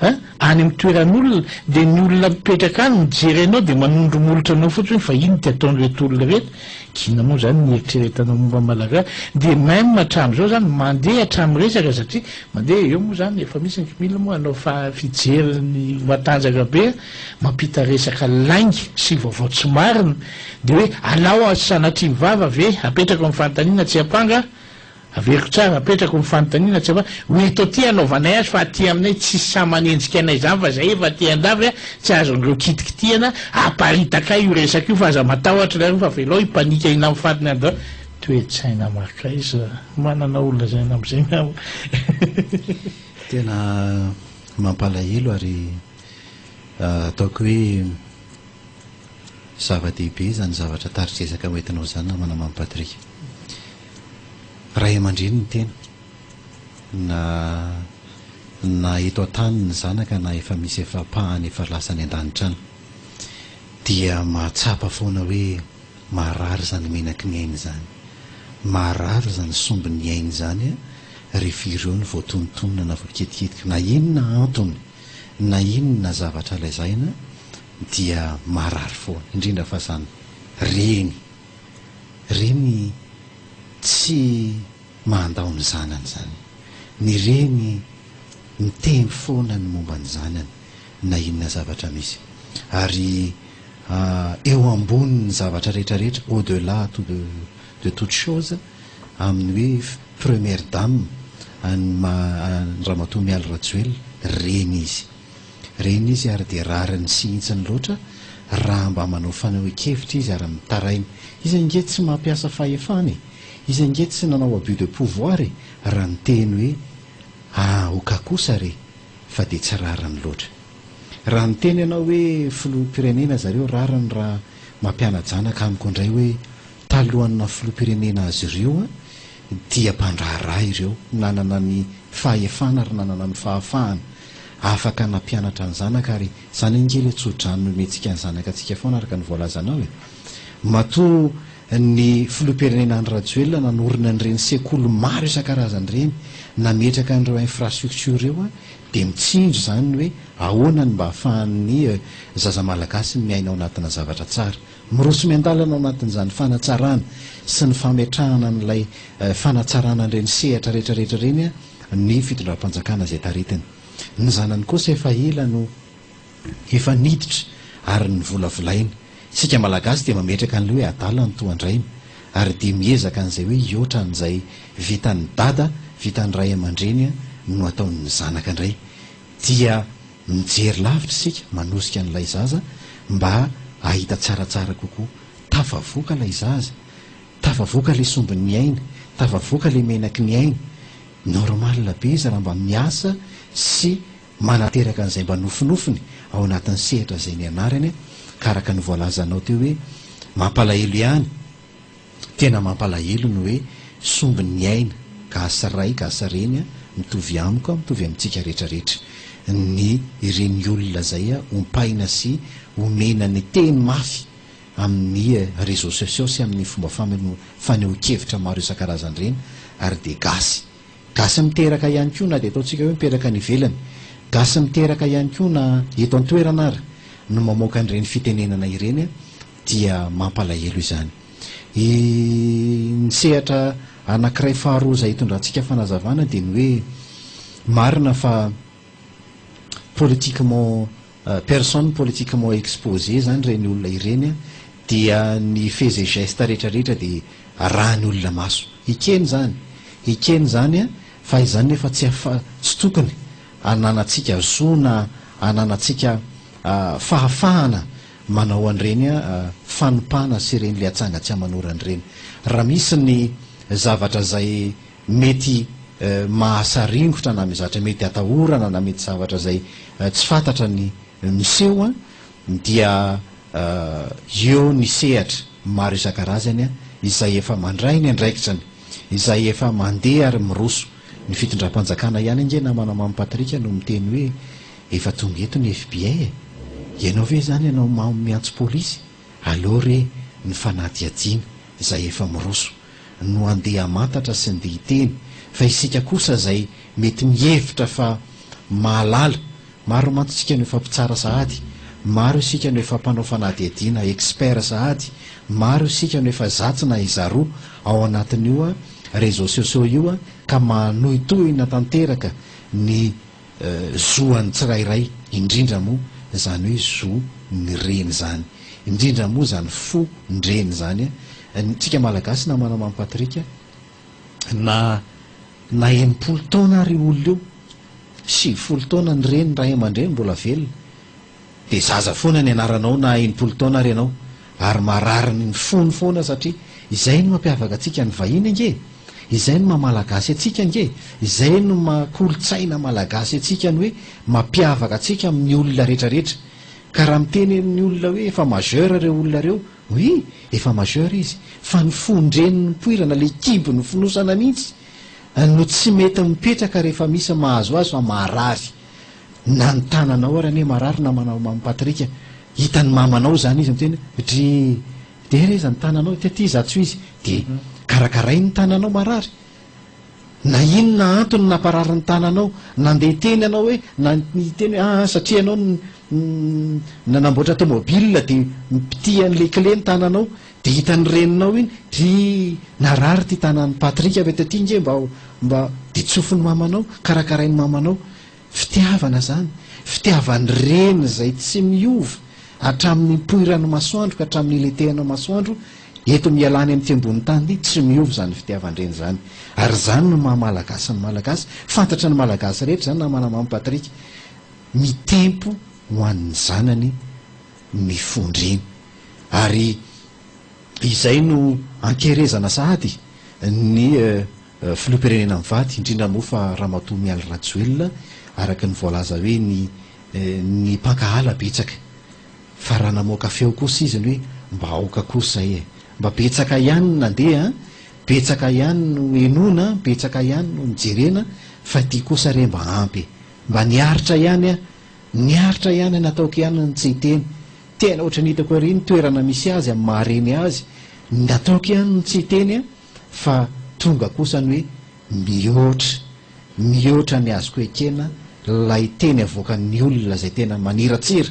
A, any amin'ny toeran'olona, dia ny olona mipetraka any mijery anao dia manondro molotra anao fotsiny hoe fa inona ity ataon'ireto olona ireto, k'inona moa izany ny eritreretanao momba ny Malagasy, dia même hatramin'izao izany mandeha hatramin'ny resaka satria mandeha eo moa izany efa misy ny cmil moa hanao fijery ny matanjaka be mampita resaka lainga sy vaovao tsy marina dia hoe alao sanatria ny vava ve apetrako ny fanontaniana tsy ampanga Averiko tsara, apetrako ny fanontaniana tsy afa, ho eto aty anaovanay azy fa aty aminay tsisy sahy manenjika anay izany fa zay efa aty andafy a, tsy azon'ireo kitikitihana aparitakay io resaka io fa aza matahotra nareo fa avelao hipanika ina amin'ny fatiny any daholo. Toe-tsaina makaiza manana olona lazaina amin'izay ngamba. Tena mampalahelo ary ataoko hoe zava-dehibe izany zavatra tari-dresaka hoentinao izany namana Mamy Patrick. Ray aman-dreny ny tena, na na eto an-tany ny zanaka na efa misy efa ampahany efa lasa any an-danitra any dia mahatsapa foana hoe marary izany menaky ny aina izany, marary izany sombin'ny aina izany rehefa ireo no voatonontonona na voaketikitika na inona antony na inona zavatra lazaina dia marary foana, indrindra fa izany reny, reny tsy mandao ny zanany izany. Ny reny miteny foana ny momba ny zanany na inona zavatra misy. Ary eo ambonin'ny zavatra rehetra rehetra, au delà tout de de toute chose, amin'ny hoe première dame an'i an'i Ramatoa Mialy Rajoelina, reny izy. Reny izy ary dia rariny sy hintsiny loatra raha mba manao fanehoan-kevitra izy ary mitaraina. Izy ange tsy mampiasa fahefana e! Izy ange tsy nanao abus de pouvoir e! Raha niteny hoe ah oka kosa re fa dia tsy rariny loatra. Raha niteny ianao hoe filoham-pirenena zareo rariny raha mampiana-janaka amiko indray hoe talohan'ny naha filoham-pirenena azy ireo dia mpandraharaha ireo nanana ny fahefana ary nanana ny fahafahana afaka nampianatra ny zanaka ary izany ange ilay tso-drano nomentsika ny zanakatsika foana araka ny voalazanao e! Matoa Ny filoham-pirenena Andry Rajoelina nanorina an'ireny sekoly maro isan-karazany ireny, nametraka an'ireo infrastructure ireo dia mitsinjo izany ny hoe ahoana no mba ahafahan'ny zaza malagasy miaina ao anatina zavatra tsara. Miroso miandalana ao anatin'izany fanatsarana sy ny fametrahana an'ilay fanatsarana an'ireny sehatra rehetra rehetra ireny ny fitondram-panjakana izay taritiny. Ny zanany kosa efa ela no efa niditra ary novolavolaina. Isika Malagasy dia mametraka an'ilay hoe adala ny tohan-drainy ary dia miezaka an'izay hoe hihoatra an'izay vitan'i dada, vitan'ny ray aman-dreny no ataon'ny zanaka indray. Dia mijery lavitra isika, manosika an'ilay zaza mba hahita tsaratsara kokoa. Tafavoaka ilay zaza, tafavoaka ilay sombin'ny ainy, tafavoaka ilay menaky ny ainy. Normal be izy raha mba miasa sy manateraka an'izay mba nofinofiny ao anatin'ny sehatra izay nianarany ka araka ny voalazanao teo hoe mampalahelo ihany, tena mampalahelo ny hoe sombin'ny aina, gasy ray, gasy reny mitovy amiko, mitovy amintsika rehetra rehetra, ny ireny olona izay ompaina sy omena ny teny mafy amin'ny réseaux sociaux sy amin'ny fomba fanehoan-kevitra maro isan-karazany ireny ary dia gasy. Gasy miteraka ihany koa na dia ataontsika hoe mipetraka any ivelany. Gasy miteraka ihany koa na eto an-toerana ary no mamoaka an'ireny fitenenana ireny dia mampalahelo izany. Ny sehatra anankiray faharoa izay itondrantsika fanazavana dia ny hoe marina fa politiquement personne politiquement exposée izany ireny olona ireny dia ny faits et gestes rehetra rehetra dia arahan'ny olona maso. Ekena izany, ekena izany fa izany nefa tsy afa, tsy tokony hananantsika zo na hananantsika fahafahana manao an'ireny fanompana sy ireny le atsanga tsy aman'orana ireny. Raha misy ny zavatra izay mety mahasaringotra na zavatra mety atahorana na mety zavatra izay tsy fantatra ny miseho dia eo ny sehatra maro isan-karazany izay efa mandray ny andraikitrany, izay efa mandeha ary miroso. Ny fitondram-panjakana ihany ange namana Mamy Patrick no miteny hoe efa tonga eto ny FBI e! Ianao ve izany ianao mamo miantso polisy? Aleo re ny fanadihadiana izay efa miroso no andeha hamantatra sy ndeha hiteny fa isika kosa izay mety mihevitra fa mahalala, maro mantsy isika no efa mpitsara sahady, maro isika no efa mpanao fanadihadiana expert sahady, maro isika no efa zatsy na izaroa ao anatin'io réseaux sociaux io ka manohitohina tanteraka ny zo an'ny tsirairay, indrindra moa izany hoe zo ny reny izany, indrindra moa izany fo ndreny izany, tsika malagasy namana Mamy Patrick na na 60 taona ary io olona io, 90 taona ny reny, ray aman-dreny mbola velona, dia zaza foana ny anaranao na 60 taona ary ianao, ary marary ny fony foana satria izay no mampiavaka antsika ny vahiny ange e! Izay no maha malagasy antsika ange e! Izay no maha kolontsaina malagasy antsika ny hoe mampiavaka antsika amin'ny olona rehetra rehetra. Ka raha miteny amin'ny olona hoe efa majeur ireo olona ireo, oui, efa majeur izy, fa ny fon-dreny nipoirana, ilay kibo nifonosana mihitsy. no tsy mety mipetraka rehefa misy mahazo azy fa marary. Na ny tananao ary anie marary namana Mamy Patrick. Hitan'ny mamanao izany izy miteny hoe dry dera iza ny tananao ity aty izaho tsy ho izy. Dia karakarainy ny tananao marary. Na inona antony namparary ny tananao, nandeha teny ianao hoe na niteny hoe aa satria ianao nanamboatra tomobile dia mipitia an'ilay clé ny tananao dia hitan'ny reninao iny, dry narary ity tanan'i Patrick avy taty nge mba mba dia tsofin'ny mamanao, karakarain'ny mamanao. Fitiavana izany, fitiavan'ny reny izay tsy miova hatramin'ny nipoiran'ny masoandro ka hatramin'ny nilentehan'ny masoandro eto mialany amin'ity ambony tany ity, tsy miova izany fitiavan-dreny izany. Ary izany no maha Malagasy ny Malagasy, fantatry ny Malagasy rehetra izany namana Mamy Patrick, mitempo ho an'ny zanany ny fon-dreny. Ary izay no ankerezana sahady ny Filoham-pirenena mivady, indrindra moa fa Ramatoa Mialy Rajoelina, araka ny voalaza hoe ny ny mpankahala betsaka. Fa raha namoaka feo kosa izy ny hoe mba aoka kosa izay e! Mba betsaka ihany ny nandeha an, betsaka ihany no henoina an, betsaka ihany no nojerena fa ity kosa re mba ampy e! Mba niaritra ihany aho, niaritra ihany aho, nataoko ihany ny tsy hiteny. Tena ohatran'ny hitako ery ny toerana misy azy amin'ny maha reny azy, nataoko ihany ny tsy hiteny an! Fa tonga kosa ny hoe mihoatra, mihoatra ny azoko ekena ilay teny avoakan'ny olona izay tena maniratsira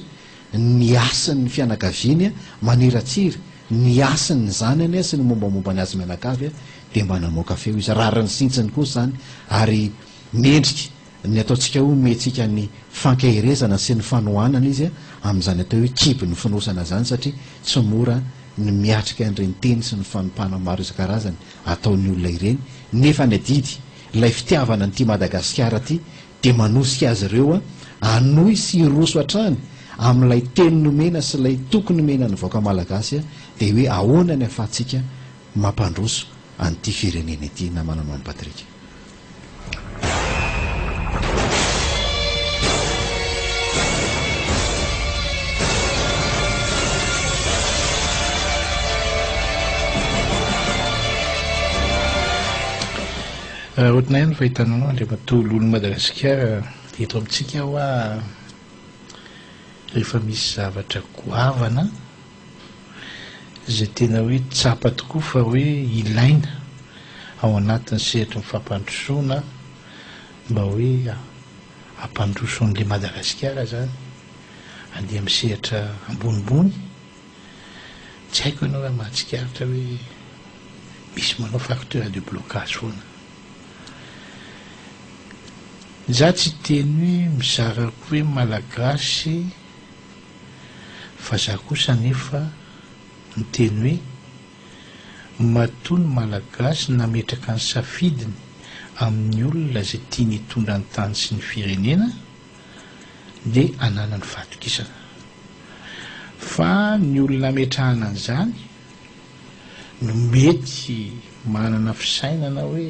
ny hasin'ny fianakaviany, maniratsira ny hasin'ny zanany sy ny mombamomba ny azy mianakavy dia mba namoaka feo izy. Rariny sy hitsiny kosa izany ary mendrika ny ataontsika hoe omentsika ny fankaherezana sy ny fanohanana izy amin'izany atao hoe kibon'ny fonosana izany satria tsy mora ny miatrika an'ireny teny sy ny fanompana maro isan-karazany ataon'ny olona ireny nefa ny adidy, ilay fitiavana an'ity Madagasikara ity dia manosika azy ireo hanohy sy hiroso hatrany amin'ilay teny nomena sy ilay toky nomena ny vahoaka Malagasy dia hoe ahoana ny ahafahantsika mampandroso an'ity firenena ity namana Mamy Patrick. Ohatrana ihany ny fahitana anao Andriamatoa Loholon'i Madagasikara eto amintsika hoa rehefa misy zavatra goavana izay tena hoe tsapa tokoa fa hoe ilaina ao anatin'ny sehatry ny fampandrosoana mba hoe hampandroso an'ilay Madagasikara izany handeha amin'ny sehatra ambonimbony. Tsy haiko ianao raha mahatsikaritra hoe misy manao facteur de blocage foana. Za tsy hiteny hoe mizara koa hoe Malagasy Fa za kosa anefa miteny hoe matoa ny Malagasy nametraka ny safidiny amin'ny olona izay tiany hitondra ny tany sy ny firenena dia ananany fahatokisana. Fa ny olona ametrahana an'izany no mety manana fisainana hoe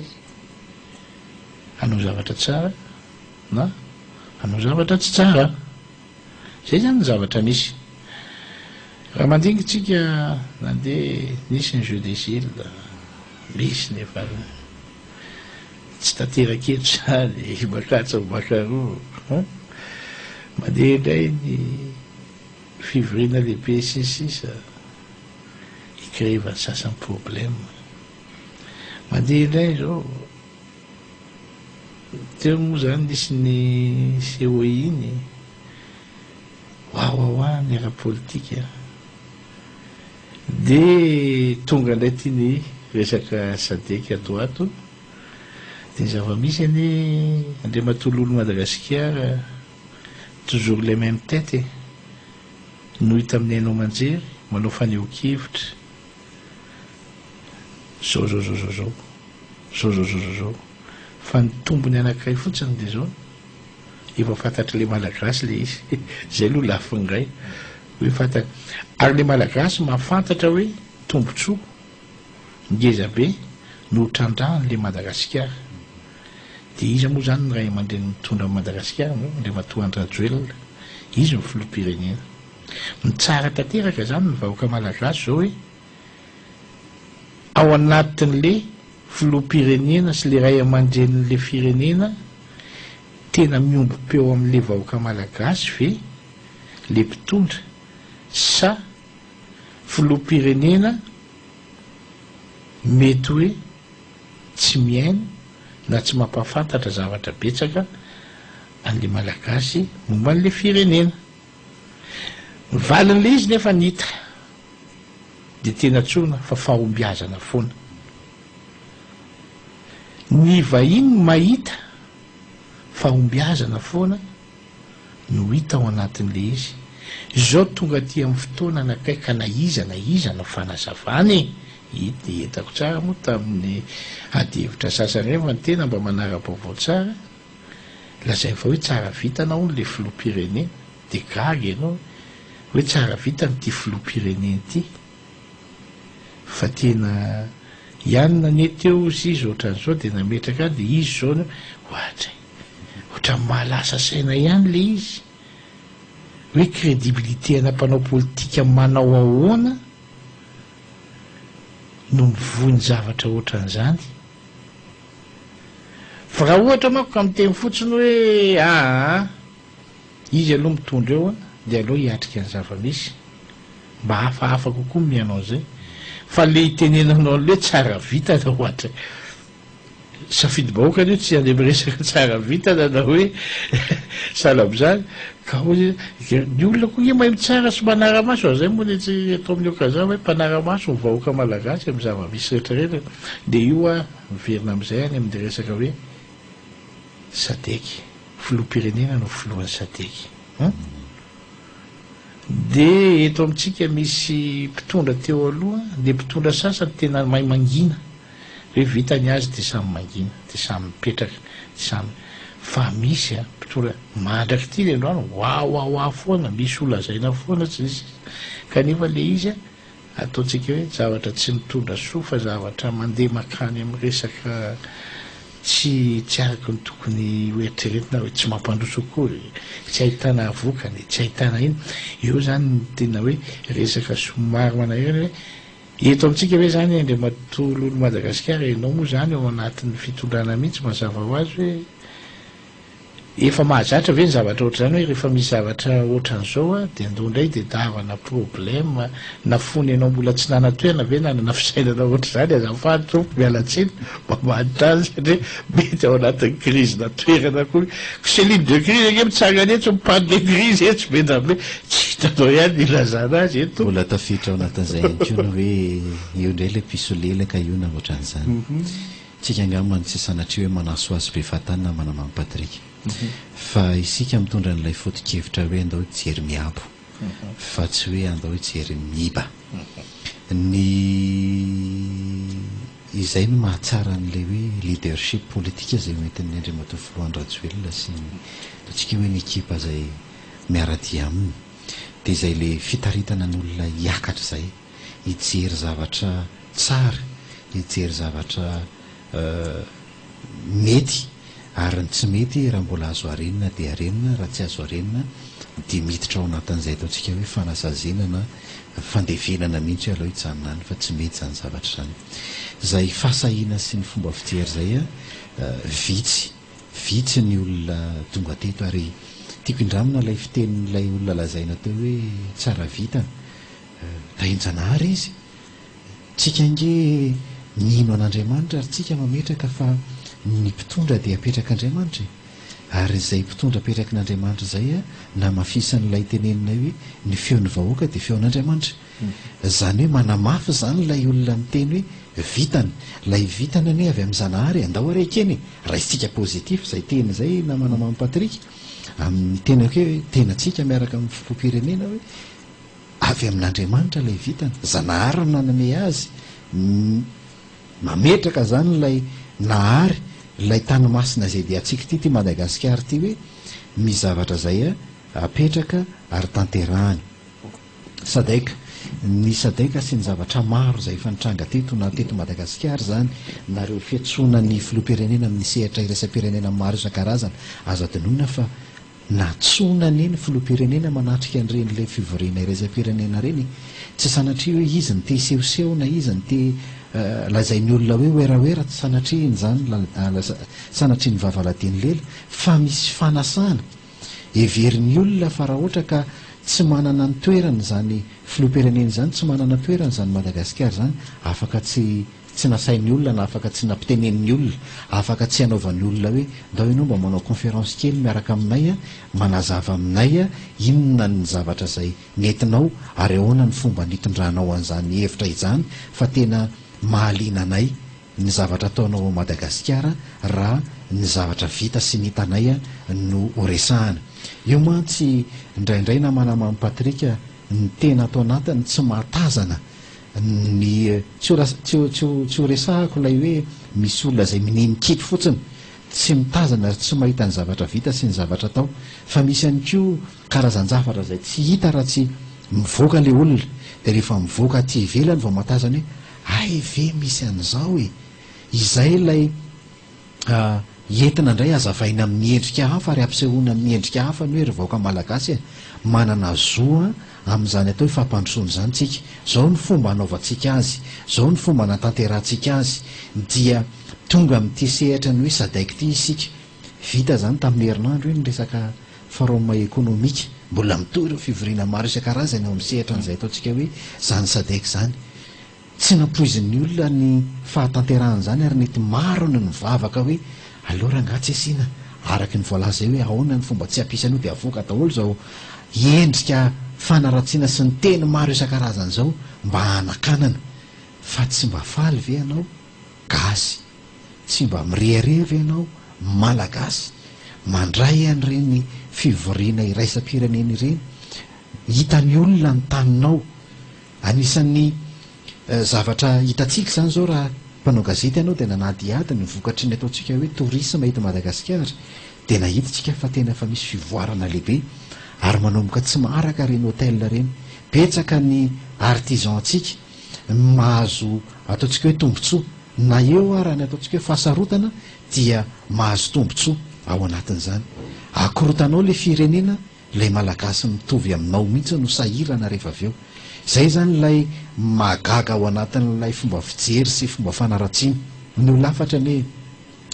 hanao zavatra tsara na hanao zavatra tsy tsara. Zay zany ny zavatra misy. Raha mandinga tsika nandeha nisy ny jeux des îles, misy nefa tsy tanteraka eto zany, makatso makaroa an! Mandeha indray ny fivoriana lehibe sy ny sisa, hi-crevan'ny sasany problème. Mandeha indray izao. Teo moa zany nisy ny COI iny, wawawa ny ara-politika. Dia tonga indray ity ny resaka Sadec ato ho ato. Dia ny zava-misy anie Andriamatoa Lolo Madagasikara, toujours les mêmes têtes e, no hita amin'ny haino aman-jery manao fanehoan-kevitra zao zao zao zao zao. Zao zao zao zao zao. Fa ny tombony anakiray fotsiny dia zao, efa fantatr'ilay Malagasy ilay izy. Izay aloha lafiny iray. Hoe fantany. Ary ilay Malagasy mahafantatra hoe tombotsoa ngeza be no hotrandrahan'ilay Madagasikara. Dia iza moa izany ny ray aman-dreny mitondra an'i Madagasikara amin'izao? Andriamatoa Andry Rajoelina. Izy no filoham-pirenena. Mitsara tanteraka izany ny vahoaka Malagasy izao hoe ao anatin'ilay. filoham-pirenena sy le ray aman-drenin'le firenena tena miombom-peo amin'le vahoaka malagasy ve le mpitondra sa filoham-pirenena mety hoe tsy mihaino na tsy mampahafantatra zavatra betsaka an'le malagasy momba an'le firenena. Ny valin'le izy nefa ny hita dia tena tsorina fa fahombiazana foana. Ny vahiny mahita fahombiazana foana no hita ao anatin'ilay izy. Izao tonga aty amin'ny fotoana anankiray ka na iza na iza no fanazavana e! Hita, hitako tsara moa tamin'ny adihevitra sasany ireny fa ny tena mba manara-baovao tsara, lazainy fa hoe tsara vintana hono ilay filoham-pirenena. Dia gaga ianao hoe tsara vintana ity filoham-pirenena ity. Fa tena i anona anie teo hozy izy ohatran'izao dia nametraka ahy dia izy izao no ohatray. Ohatran'ny mahalasa saina ihany ilay izy. Hoe crédibilité ana mpanao politika manao ahoana no mivoy ny zavatra ohatran'izany. Fa raha ohatra manko ka miteny fotsiny hoe aa izy aloha mitondra eo dia aleo hiatrika ny zava-misy. Mba hafahafa kokoa ny mihaino an'izay. Fa le itenenanao an'le hoe tsara vintana ohatra. Safidim-bahoaka anie tsy andeha miresaka tsara vintana na hoe sahala amin'izany. Ka hoy izy, ny olona koa nge mahay mitsara sy manara-maso, ary izay moa ny etsy eto amin'ny Okaza hoe mpanara-maso ny vahoaka malagasy amin'ny zava-misy rehetra rehetra. Dia io aho miverina amin'izay any amin'ny resaka hoe Sadec, filoham-pirenena no filohan'ny Sadec. Hum? Dia eto amintsika misy mpitondra teo aloha, dia mpitondra sasany tena mahay mangina. Hoe vita ny azy dia samy mangina, dia samy mipetraka, dia samy, fa misy an, mpitondra mandrak'ity le androany wawawa foana, misy ho lazaina foana sy ny sisa, kanefa le izy an, ataontsika hoe zavatra tsy mitondra soa fa zavatra mandeha makany amin'ny resaka tsy tsy araka ny tokony ho eritreretina hoe tsy mampandroso akory, tsy ahitana vokany, tsy ahitana inona, eo zany ny tena hoe resaka somary manahirana hoe Eto amintsika ve izany Andriamatoa Lolo Madagasikara, ianao moa izany ao anatin'ny fitondrana mihitsy mazava ho azy hoe efa mahazatra ve ny zavatra ohatr'izany hoe rehefa misy zavatra ohatran'izao dia andao indray dia davana problème na fony ianao mbola tsy nanan-toerana ve nanana fisainana ohatr'izany azafady tompoko miala tsiny mba manontany satria mety ao anatin'ny crise-na toerana koa Cellule de crise ange mitsangana etsy mi-panne crise etsy be da be tsy hitanao ihany ny ilazana azy eto. Mbola tafiditra ao anatin'izay ihany koa ny hoe eo indray ilay mpisolelaka io na ohatran'izany. Tsika angamba no tsy sanatria hoe manaso azy be fahatany namana Mamy Patrick. Fa isika mitondra an'ilay foto-kevitra hoe andao hijery miabo fa tsy hoe andao hijery miiba. Ny Izay no mahatsara an'ilay hoe leadership politika izay hoentin'ny Andriamatoa Filoha Andry Rajoelina sy ny ataontsika hoe ny ekipa izay miara-dia aminy. Dia izay ilay fitaritana ny olona hiakatra izay, hijery zavatra tsara, hijery zavatra mety ary ny tsy mety raha mbola azo arenina dia arenina, raha tsy azo arenina dia miditra ao anatin'izay ataontsika hoe fanasaziana na fandevenana mihitsy hoe aleo hijanona any fa tsy mety izany zavatra izany. Izay fahasahiana sy ny fomba fijery izay vitsy, vitsy ny olona tonga teto ary tiako indramina ilay fitenin'ilay olona lazaina teo hoe tsara vintana, tahin-janahary izy. Tsika ange mino an'Andriamanitra ary tsika mametraka fa ny mpitondra dia apetrak'Andriamanitra e! Ary izay mpitondra apetrakin'Andriamanitra izay namafisan'ilay teneninay hoe ny feon'ny vahoaka dia feon'Andriamanitra. Izany hoe manamafy izany ilay olona miteny hoe vitany. Ilay vitany anie avy amin'i Zanahary e! Andao ary ekena e! Raisintsika positif izay teny izay namana Mamy Patrick amin'ny tenako hoe tenantsika miaraka amin'ny filoham-pirenena hoe Avy amin'Andriamanitra ilay vintana, Zanahary no nanome azy, mametraka izany ilay Nahary, ilay tany masina izay diantsika ity, ity Madagasikara ity hoe misy zavatra izay apetraka ary tanterahany. Sadec, ny Sadec sy ny zavatra maro izay efa nitranga teto na teto Madagasikara izany, na ireo fiantsoana ny filoham-pirenena amin'ny sehatra iraisam-pirenena maro isan-karazany, azo adinoina fa Nantsoina anie ny filoham-pirenena manatrika an'ireny ilay fivoriana iraisam-pirenena ireny e! Tsy sanatria hoe izy no te hisehoseho na izy no te Lazain'ny olona hoe werawera tsy sanatriany izany, sanatrian'ny vavaladia ny lela, fa misy fanasana. Heverin'ny olona fa raha ohatra ka tsy manana ny toerany izany filoham-pirenena izany, tsy manana toerana izany Madagasikara izany, afaka tsy tsy nasain'ny olona na afaka tsy nampitenenin'ny olona, afaka tsy hanaovan'ny olona hoe ndao ianao mba manao conférence kely miaraka aminay manazava aminay inona ny zavatra izay nentinao ary ahoana ny fomba nitondranao an'izany hevitra izany fa tena mahaliana anay ny zavatra ataonao ao Madagasikara raha ny zavatra vita sy ny hitanay no ho resahana. Io mantsy indraindray namana Mamy Patrick ny tena ato anatiny tsy mahatazana ny tsy ho tsy ho tsy ho tsy ho resahako ilay hoe misy olona izay minia mikipy fotsiny tsy mitazana ary tsy mahita ny zavatra vita sy ny zavatra atao fa misy ihany koa karazan-javatra izay tsy hita raha tsy mivoaka ilay olona dia rehefa mivoaka aty ivelany vao mahatazana hoe Hay ve misy an'izao e! Izay ilay entina indray hazavaina amin'ny endrika hafa ary ampisehoana amin'ny endrika hafa ny hoe ry vahoaka malagasy e! Manana zo amin'izany atao hoe fampandrosoana izany tsika. Izao ny fomba hanaovantsika azy, izao ny fomba hanatanterahantsika azy. Dia tonga amin'ity sehatra ny hoe Sadec ity isika. Vita izany tamin'ny herinandro iny ny resaka forum ekonomika. Mbola mitohy ireo fivoriana maro isan-karazany ao amin'ny sehatra an'izay ataontsika hoe izany Sadec izany. Tsy nampoizin'ny olona ny fahatanterahan'izany ary nety maro ny nivavaka hoe aleo rangaha tsy asiana araka ny voalaza eo hoe ahoana ny fomba tsy hampisy an'io dia avoaka daholo izao endrika fanaratsiana sy ny teny maro isan-karazany izao mba hanakanana fa tsy mba faly ve ianao gasy Tsy mba mirehareha ve ianao Malagasy mandray an'ireny fivoriana iraisam-pirenena ireny? Hitan'ny olona ny taninao. Anisan'ny zavatra hitantsika izany izao raha mpanao gazety ianao dia nanadihady ny vokatry ny ataontsika hoe tourisme eto Madagasikara dia nahita isika fa tena efa misy fivoarana lehibe ary manomboka tsy maharaka ireny hotel ireny. Betsaka ny artisan-tsika mahazo ataontsika hoe tombontsoa Na eo ara ny ataontsika hoe fahasarotana dia mahazo tombotsoa ao anatin'izany. Akorotanao ilay firenena, ilay Malagasy mitovy aminao mihitsy no sahirana rehefa avy eo. Izay izany ilay mahagaga ao anatin'ilay fomba fijery sy fomba fanaratsiana. Ny ho lafatra anie,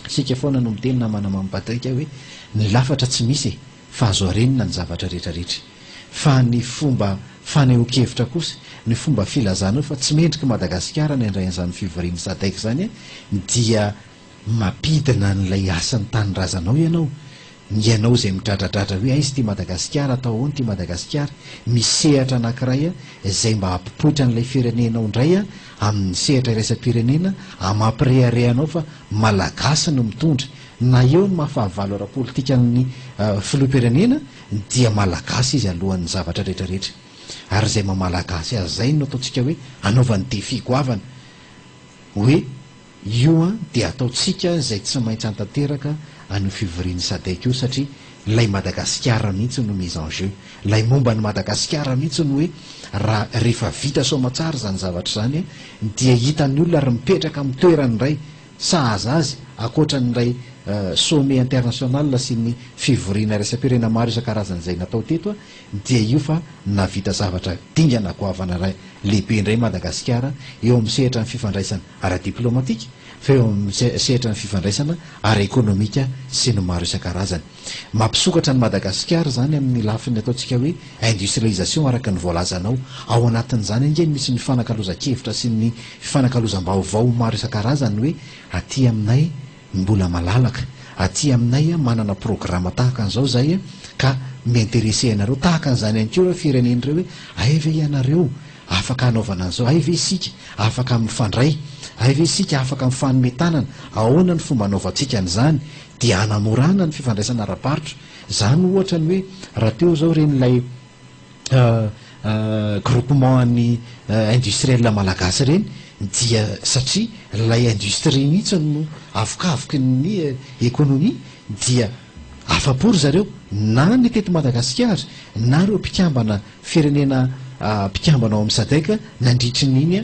isika foana no miteny namana Mamy Patrick hoe ny lafatra tsy misy e! fa azo arenina ny zavatra rehetra rehetra. Fa ny fomba fanehoan-kevitra kosa, ny fomba filazana eo fa tsy mendrika i Madagasikara ny handray an'izany fivorian'ny Sadec izany dia mampidina an'ilay hasin'ny tanindrazanao ianao. Ny ianao izay midradradradra hoe aiza ity Madagasikara, atao ahoana ity Madagasikara. Misy sehatra anankiray izay mba hampipoitra an'ilay firenenao indray amin'ny sehatra iraisam-pirenena, hamampirehareha anao fa Malagasy no mitondra. Na eo ny maha fahavalo ara-politikan'ny filoham-pirenena dia Malagasy izy alohan'ny zavatra rehetra rehetra. Ary izay maha Malagasy azy izay no ataontsika hoe anaovany défi goavana hoe io an dia ataontsika izay tsy maintsy hantanteraka an'io fivorian'ny Sadec io satria ilay Madagasikara mihitsy no mise en jeu. Ilay momba an'i Madagasikara mihitsy no hoe raha rehefa vita soamatsara izany zavatra izany dia hitan'ny olona ary mipetraka amin'ny toerany indray sahaza azy ankoatra ny iray sommet international sy ny fivoriana iraisam-pirenena maro isan-karazany izay natao teto dia io fa nahavita zavatra dingana goavana iray lehibe indray Madagasikara eo amin'ny sehatra ny fifandraisana ara-diplomatika fa eo amin'ny sehatra ny fifandraisana ara-ekonomika sy ny maro isan-karazany. Mampisokatra an'i Madagasikara izany amin'ny lafiny ataontsika hoe industrialisation araka ny voalazanao. Ao anatin'izany ange no misy ny fifanakalozan-kevitra sy ny fifanakalozam-baovao maro isan-karazany hoe aty aminay mbola malalaka, aty aminay manana programa tahaka an'izao izahay ka mi-interesser anareo. Tahaka an'izany ihany koa ireo firenena ireo hoe hay ve ianareo afaka hanaovana an'izao, hay ve isika afaka mifandray, hay ve isika afaka mifanome tanana, ahoana ny fomba hanaovantsika an'izany dia hanamorana ny fifandraisana ara-barotra. Izany ohatra ny hoe raha teo izao ireny ilay groupement an'ny industriel malagasy ireny dia satria ilay industrie mihitsy no avokavoky ny économie dia afa-po ry zareo na ny teto Madagasikara na ireo mpikambana firenena mpikambana ao amin'ny Sadec nandritry ny iny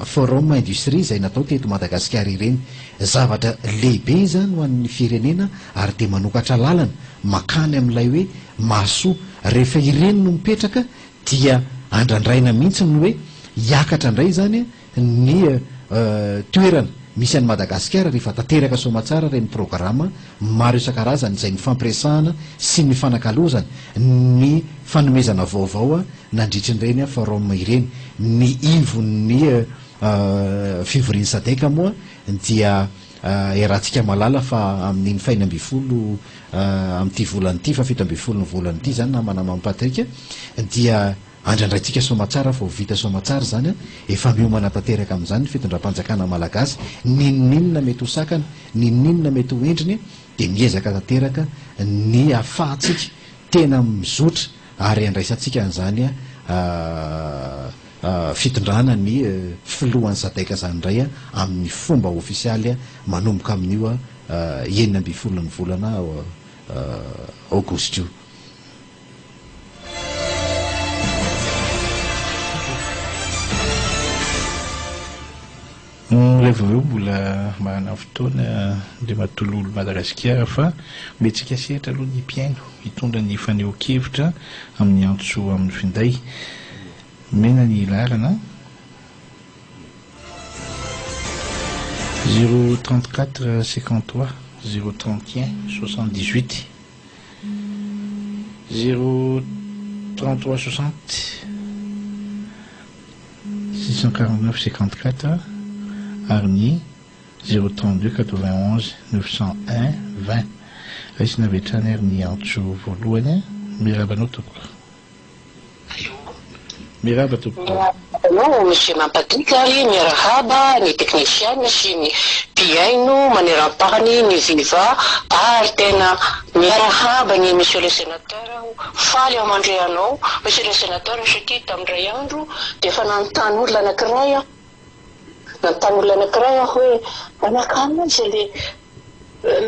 forum industrie izay natao teto Madagasikara ireny. Zavatra lehibe izany ho an'ny firenena ary dia manokatra lalana makany amin'ilay hoe mahasoa. Rehefa ireny no mipetraka dia andrandraina mihitsy ny hoe hiakatra indray izany ny. toerana misy an'i Madagasikara rehefa tanteraka soamatsara ireny programa maro isan-karazany izay nifampiresahana sy nifanakalozana ny fanomezana vaovao nandritry ireny forum ireny. Ny ivon'ny fivorian'ny Sadec moa dia iarahantsika mahalala fa amin'iny faha 16 amin'ity volana ity, faha 17 ny volana ity izany namana Mamy Patrick dia Andrandraintsika soamatsara fa ho vita soamatsara izany an! Efa miomana tanteraka amin'izany ny fitondram-panjakana malagasy, n'inon'inona mety ho sakana, n'inon'inona mety ho endriny dia miezaka tanteraka ny ahafahantsika tena mizotra ary andraisantsika an'izany fitondrana ny filohan'ny Sadec izany indray amin'ny fomba ofisialy manomboka amin'io 16 ny volana aogositra io. Rehefa avy eo mbola manana fotoana Andriamatoa Lolo Madagasikara fa omentsika sehatra aloha ny mpihaino hitondra ny fanehoan-kevitra amin'ny antso amin'ny finday. Omena ny laharana. 0 34 53 0 31 78. 0 33 60 649 54 ary ny 0 32 91 901 20. Raisina avy hatrany ary ny antso voalohany. Miarahaba anao tompoko. Miarahaba tompoko. Miarahaba anao Monsieur Mampadiky ary miarahaba ny technician sy ny mpihaino maneran-tany ny Viva ary tena miarahaba ny Monsieur le Sénateur aho, faly aho mandre anao Monsieur le Sénateur satria tamin'indray andro dia efa nanontany olona anankiray aho, nanontany olona anankiray aho hoe manakana aiza le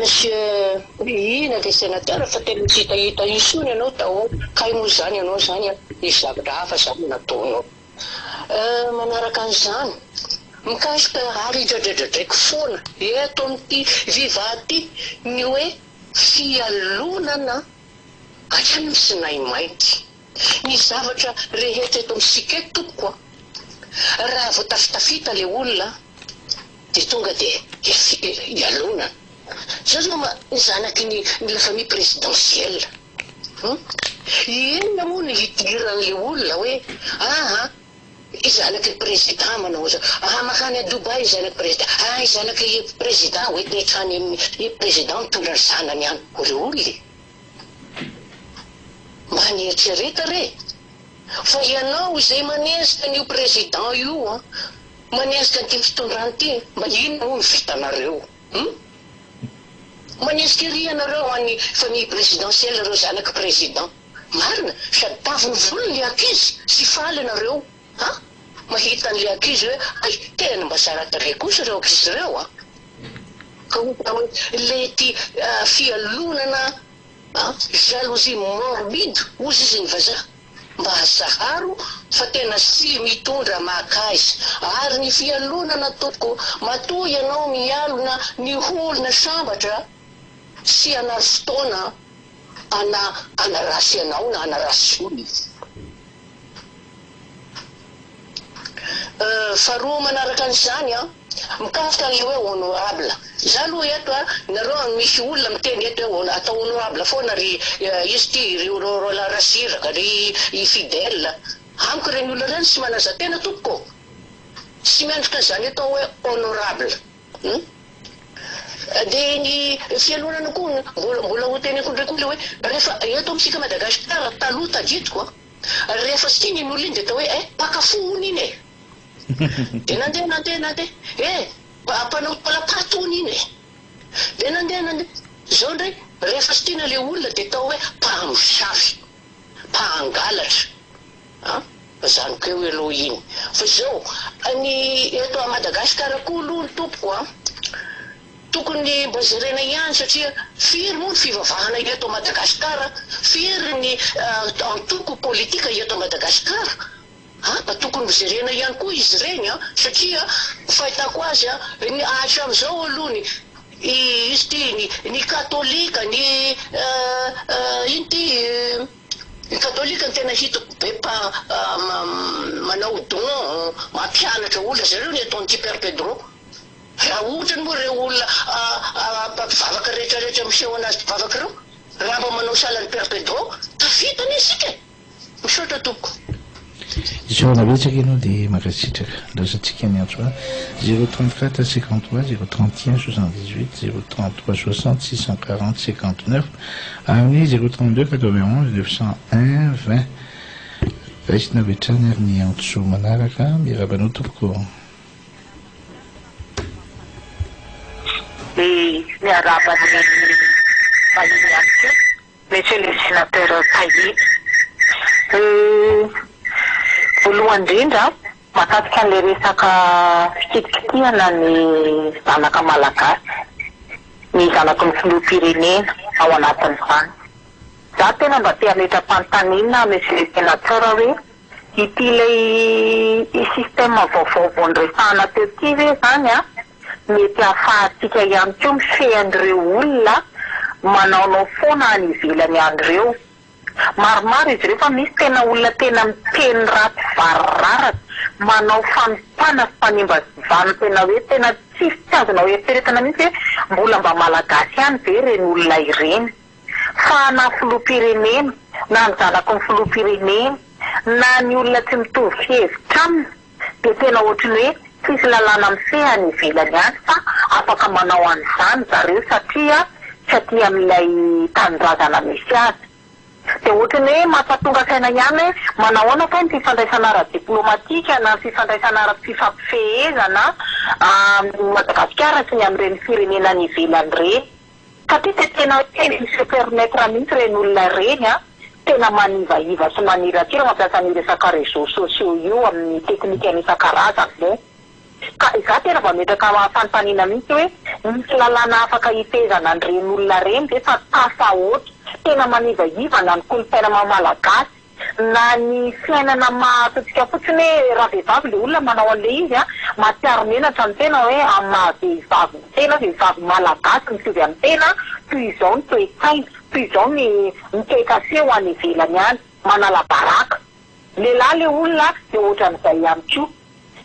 Monsieur Mihina le sénateur fa tena tsy hitahita intsony ianao tao kay moa izany ianao izany an, nisy zavatra hafa izany nataonao. Manaraka an'izany, mikasika ary dradradradraiko foana eto amin'ity viva ity ny hoe fialonana hatrany amin'ny sinay mainty. Ny zavatra rehetra eto amintsika eto tompoko an, raha vao tafitafita le olona dia tonga dia ialonana. Zao zao ma ny zanaky ny la famille présidentielle hum, inona moa no hidiran'le olona hoe aa i zanaky ny président manao an'zao, aa makany à Dubaï zanaky président, aa i zanaky président hoentiny hatrany amin'ny président mitondra ny zanany any, ry olona e! Mba mieritrereta re! Fa ianao izay manenjika an'io président io an, manenjika an'ity fitondrana ity, mba inona moa no vitanareo? Hum? Manenjika ery ianareo any famille présidentielle ireo zanak'i président. Marina, sady taviny volony le ankizy sy faly ianareo an! Mahita an'le ankizy hoe hay tena mba tsara tarehy kosa ireo ankizy ireo an! Ka ohatra hoe le ty fialonana an, jalousie morbide hozy izy ny vazaha, mba zaharo fa tena tsy mitondra makaiza ary ny fialonana tompoko, matoa ianao mialona ny olona sambatra sy hanary fotoana ana hanaratsy anao na hanaratsy olona. Faharoa manaraka an'izany an, mikasika an'ilay hoe honorable. Za aloha eto an, nareo an misy olona miteny eto hoe atao honorable foana ry iza ity, ry Roland Ratsiraka, ry i Fidèle. Amiko ireny olona ireny tsy manaja tena tompoko ô. Tsy mendrika an'izany atao hoe honorable. Hum. Dia ny fialonana koa mbola mbola ho teneniko indray koa ilay hoe rehefa eto amintsika Madagasikara taloha tadidiko an, Rehefa tsy tiany iny olona iny dia atao hoe eh mpaka fo hono iny e! Dia nandeha nandeha nandeha, eh mpanao taolam-paty hono iny e! Dia nandeha nandeha, izao indray rehefa tsy tiana ilay olona dia atao hoe mpamosavy, mpangalatra an! Zany koa eo aloha iny. Fa izao, ny eto à Madagascar koa aloha ny tompoko an! Tokony mba jerena ihany satria firy moa ny fivavahana eto Madagascar, firy ny antoko politika eto Madagascar a, mba tokony ho jerena ihany koa izy ireny a, satria fahitako azy a, ny hatramin'izao aloha ny izy ity ny ny katolika, ny ino ity. Ny katolika no tena hitako be mpa manao don, mampianatra olona, zareo ny ataon'ity Père Pedro. Raha otrany moa ireo olona mpivavaka rehetra rehetra miseho anazy mpivavaka ireo, raha mba manao sahala an'i Père Pedro, tafita anie isika e! Misaotra tompoko. Isaorana betsaka ianao dia mankasitraka. Andrasantsika ny antso a 0 34 53 0 31 78 0 33 60 640 59 ary ny 0 32 91 901 20. Raisina avy hatrany ary ny antso manaraka. Miarahaba anao tompoko. Dia miarahaba ny vahiny ihany koa. Monsieur le Sénateur Tahiry. Voalohany indrindra, mahakasika an'ilay resaka fikitikitihana ny zanaka malagasy, ny zanaky ny filoham-pirenena ao anatin'izany. Izaho tena mba te hametra-panontaniana Monsieur le Sénateur hoe ity ilay système vaovao vao noresahana teo ity ve izany an? Mety hahafahantsika ihany koa mifehy an'ireo olona manaonao foana any ivelany any ireo. Maromaro izy ireo fa misy tena olona tena miteny ratsy variraraka, manao fanompana sy fanimbazivana tena hoe tena tsisy tsy azonao eritreretina mihitsy hoe mbola mba Malagasy ihany ve ireny olona ireny. Fa na filoham-pirenena, na ny zanaky ny filoham-pirenena, na ny olona tsy mitovy fihevitra aminy dia tena ohatry ny hoe tsisy lalàna mifehy any ivelany any fa afaka manao an'izany zareo satria tsy aty amin'ilay tanindrazana misy azy. Dia ohatry ny hoe mampatonga saina ihany hoe manahoana kay ny fifandraisana ara-diplomatika na ny fifandraisana ara-pifampifehezana amin'i Madagasikara sy ny amin'ireny firenena any ivelany ireny. Satria dia tena hoe mi se permettre mihitsy ireny olona ireny an, tena manivaiva sy maniratsira mampiasa an'io resaka réseaux sociaux io amin'ny teknikany isan-karazany moa. Ka izaho tena mametraka fanontaniana mihitsy hoe misy lalàna afaka hifehezana an'ireny olona ireny ve fa tafahoatra, tena manivaiva na ny kolontsaina maha malagasy na ny fiainana maha ataontsika fotsiny hoe raha vehivavy ilay olona manao an'ilay izy an, mahatsiaro menatra ny tena hoe amin'ny maha vehivavy ny tena, vehivavy malagasy mitovy amin'ny tena, toy izao ny toe-tsaina, toy izao ny ny toetra aseho any ivelany any, manala baraka. Lehilahy ilay olona dia ohatran'izay ihany koa.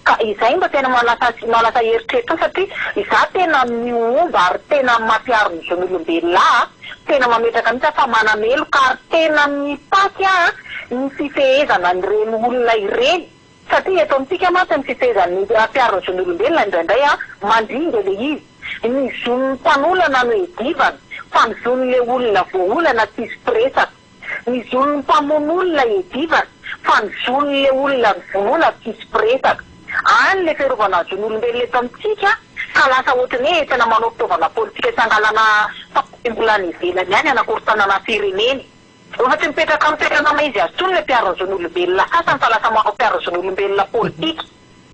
Ka izay mba tena manasa manasa eritreritra satria izaho tena mihomba ary tena mampiaro ny zon'olombelona aho, tena mametraka mihitsy aho fa manameloka ary tena mitaky aho ny fifehezana an'ireny olona ireny satria eto amintsika mantsy ny fifehezan'ny mpiaro ny zon'olombelona indraindray mandringa ilay izy, ny zon'ny mpanolana no edivana fa ny zon'ilay olona voaolana tsisy mpiresaka. Ny zon'ny mpamono olona edivana fa ny zon'le olona novonoina tsisy mpiresaka. Any le fiarovana ny zon'olombelona eto amintsika ka lasa ohatran'ny hoe entina manao fitaovana politika sy hangalana fampihembola any ivelany any hanakorontanana firenena. Efa tsy mipetraka amin'ny toerana maha izy azy intsony le mpiaro ny zon'olombelona sasany fa lasa manao mpiaro ny zon'olombelona politika.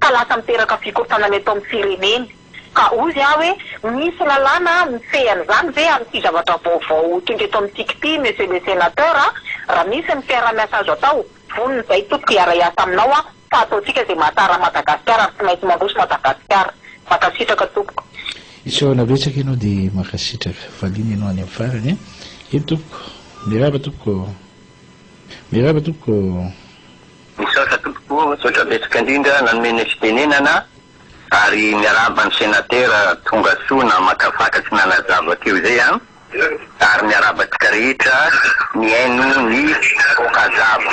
ka lasa miteraka fikorontanana eto amin'ny firenena. Ka hozy aho hoe misy lalàna mifehy an'izany ve amin'ity zavatra vaovao tonga eto amintsika ity Monsieur le Sénateur a? Raha misy ny fiaraha-miasa azo atao, vonona izahay tompoko hiara-hiasa aminao aho fa ataontsika izay mahatsara an'i Madagasikara ary tsy maintsy mandroso Madagasikara. Mankasitraka tompoko. Isaorana betsaka ianao dia mankasitraka. Valiana ianao any amin'ny farany a. Eny tompoko. Miraba tompoko. Miraba tompoko. Misaotra tompoko, misaotra betsaka indrindra nanome ny fitenenana ary miarahaba ny senatera tonga soa namakafaka sy nanazava teo izay an, ary miarahaba antsika rehetra nihaino ny Okazava.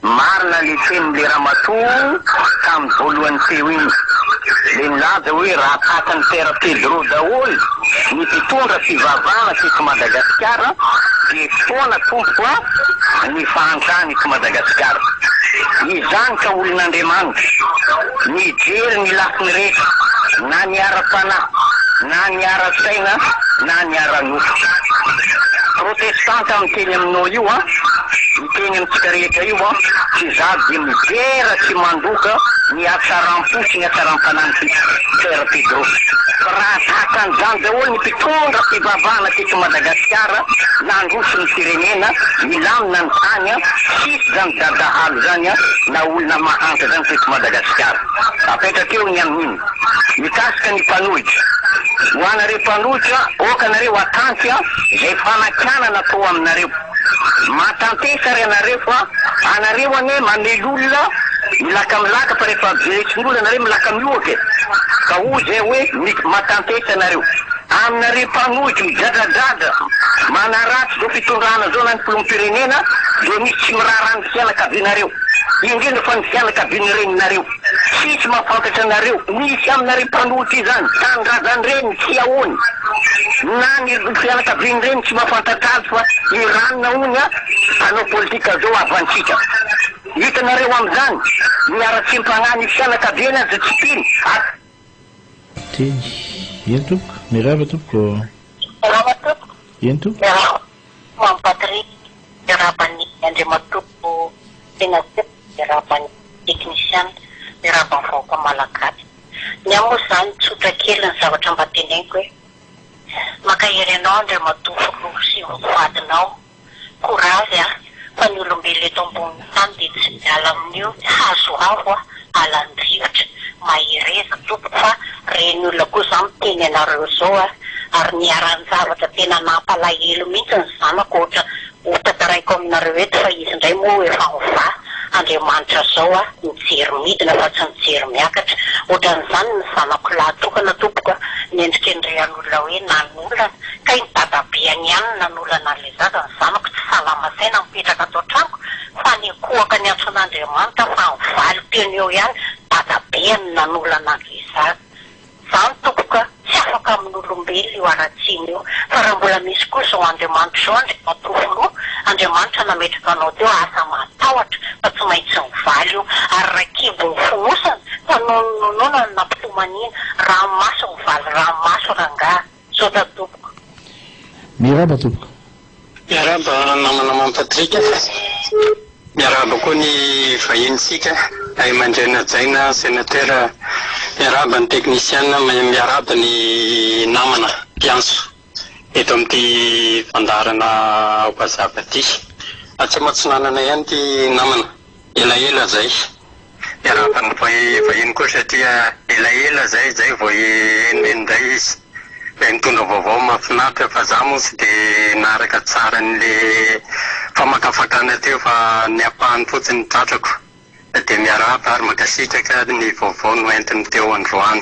Marina le tenin'le ramatoa tamin'ny voalohany teo iny, le nilaza hoe raha tratran'i Père Pedro daholo ny mpitondra fivavahana teto Madagasikara dia foana tompoko a ny fahantrana eto Madagasikara. Izany ka olon'Andriamanitra mijery ny lafiny rehetra na ny ara-panahy na ny ara-tsaina na ny ara-nofo. Protestanta miteny aminao io an, miteny amintsika rehetra io an, tsy izaho dia midera sy mandoka ny hatsaram-po sy ny hatsaram-panahin'i Père Pedro. Fa raha tahaka an'izany daholo ny mpitondra fivavahana teto Madagasikara, nandroso ny firenena, nilamina ny tany, tsisy izany dadahalo izany na olona mahantra izany teto Madagasikara. Apetraka eo ny amin'iny. Mikasika ny mpanohitra. Ho anareo mpanohitra, aoka nareo hatanty izay fanakianana atao aminareo. Mahatantesa ary anareo fa anareo anie mamely olona milaka milaka fa rehefa veresin'olona nareo milaka miohaka e! Ka hoy zay hoe mahatantesa nareo. Aminareo mpanohitra midradradradra manaratsy zao fitondrana zao na ny filoham-pirenena dia misy tsy miraharaha ny fianakavianareo indrindra fa ny fianakavian'ny reninareo. Tsisy mahafantatra anareo. Misy aminareo mpanohitra izany tanindrazan'ireny tsy ahoany na ny fianakavian'ireny tsy mahafantatra azy fa i ranona hono a mpanao politika zao havantsika. Hitanareo amin'izany ny haratsiam-panahy ny fianakaviany aza tsy tiany ary. Teny. Eny tompoko. Miarahaba tompoko. Miarahaba tompoko. Eny tompoko. Miarahaba Mamy Patrick. Miarahaba ny Andriamatoa Sénateur. Miarahaba ny teknisiana. Miarahaba ny vahoaka Malagasy. Ny ahy moa izany tsotra kely ny zavatra mba teneniko e. Mankahery anao Andriamatoa Filoha sy ny vadinao. Courage a! Fa ny olombelona eto ambonin'ny tany dia tsy miala amin'io hazo avo a! Alan-drivotra. Mahereza tompoko fa reny olona koa za miteny anareo zao a! Ary niharan-javatra tena nampalahelo mihitsy ny zanako ohatra ho tantaraiko aminareo eto fa izy indray moa efa mivaha Andriamanitra zao a! Mijery midina fa tsy mijery miakatra. Ohatran'izany ny zanako lahy tokana tompoko a! Nendrikendrehan'olona hoe nanolana. Kay ny dadabeany ihany no nanolana an'ilay zaza, ny zanako tsy salama saina mipetraka ato an-tranoko fa nikohaka niantso an'Andriamanitra fa nivaly teo no eo ihany dadabeany no nanolana an'ilay zaza. Zany tompoko a, tsy afaka amin'olombelona io haratsiana io, fa raha mbola misy koa izao Andriamanitra izao Andriamatoa Filoha, Andriamanitra nametraka anao teo aza matahotra fa tsy maintsy mivaly io, ary raha kibo ny fonosana ka noho ny nonona no nampitomaniana, ranomaso mivaly ranomaso rangaha. Misaotra tompoko. Miarahaba tompoko. Miarahaba namana Mamy Patrick. Miarahaba koa ny vahinintsika, Ray aman-dreny hajaina, Sénateur, miarahaba ny teknisiana, miarahaba ny namana mpiantso eto amin'ity fandaharana Aoka ity. Atsimo Atsinanana ihany ity namana, elaela izay. Miarahaba ny vahiny koa satria elaela zay zay vao henoheno indray izy ilay nitondra vaovao mahafinaritra fa za moa tsy de naharaka tsara an'le famakafakana teo fa ny ampahany fotsiny no tratrako de miarahaba ary mankasitraka ny vaovao noentiny teo androany.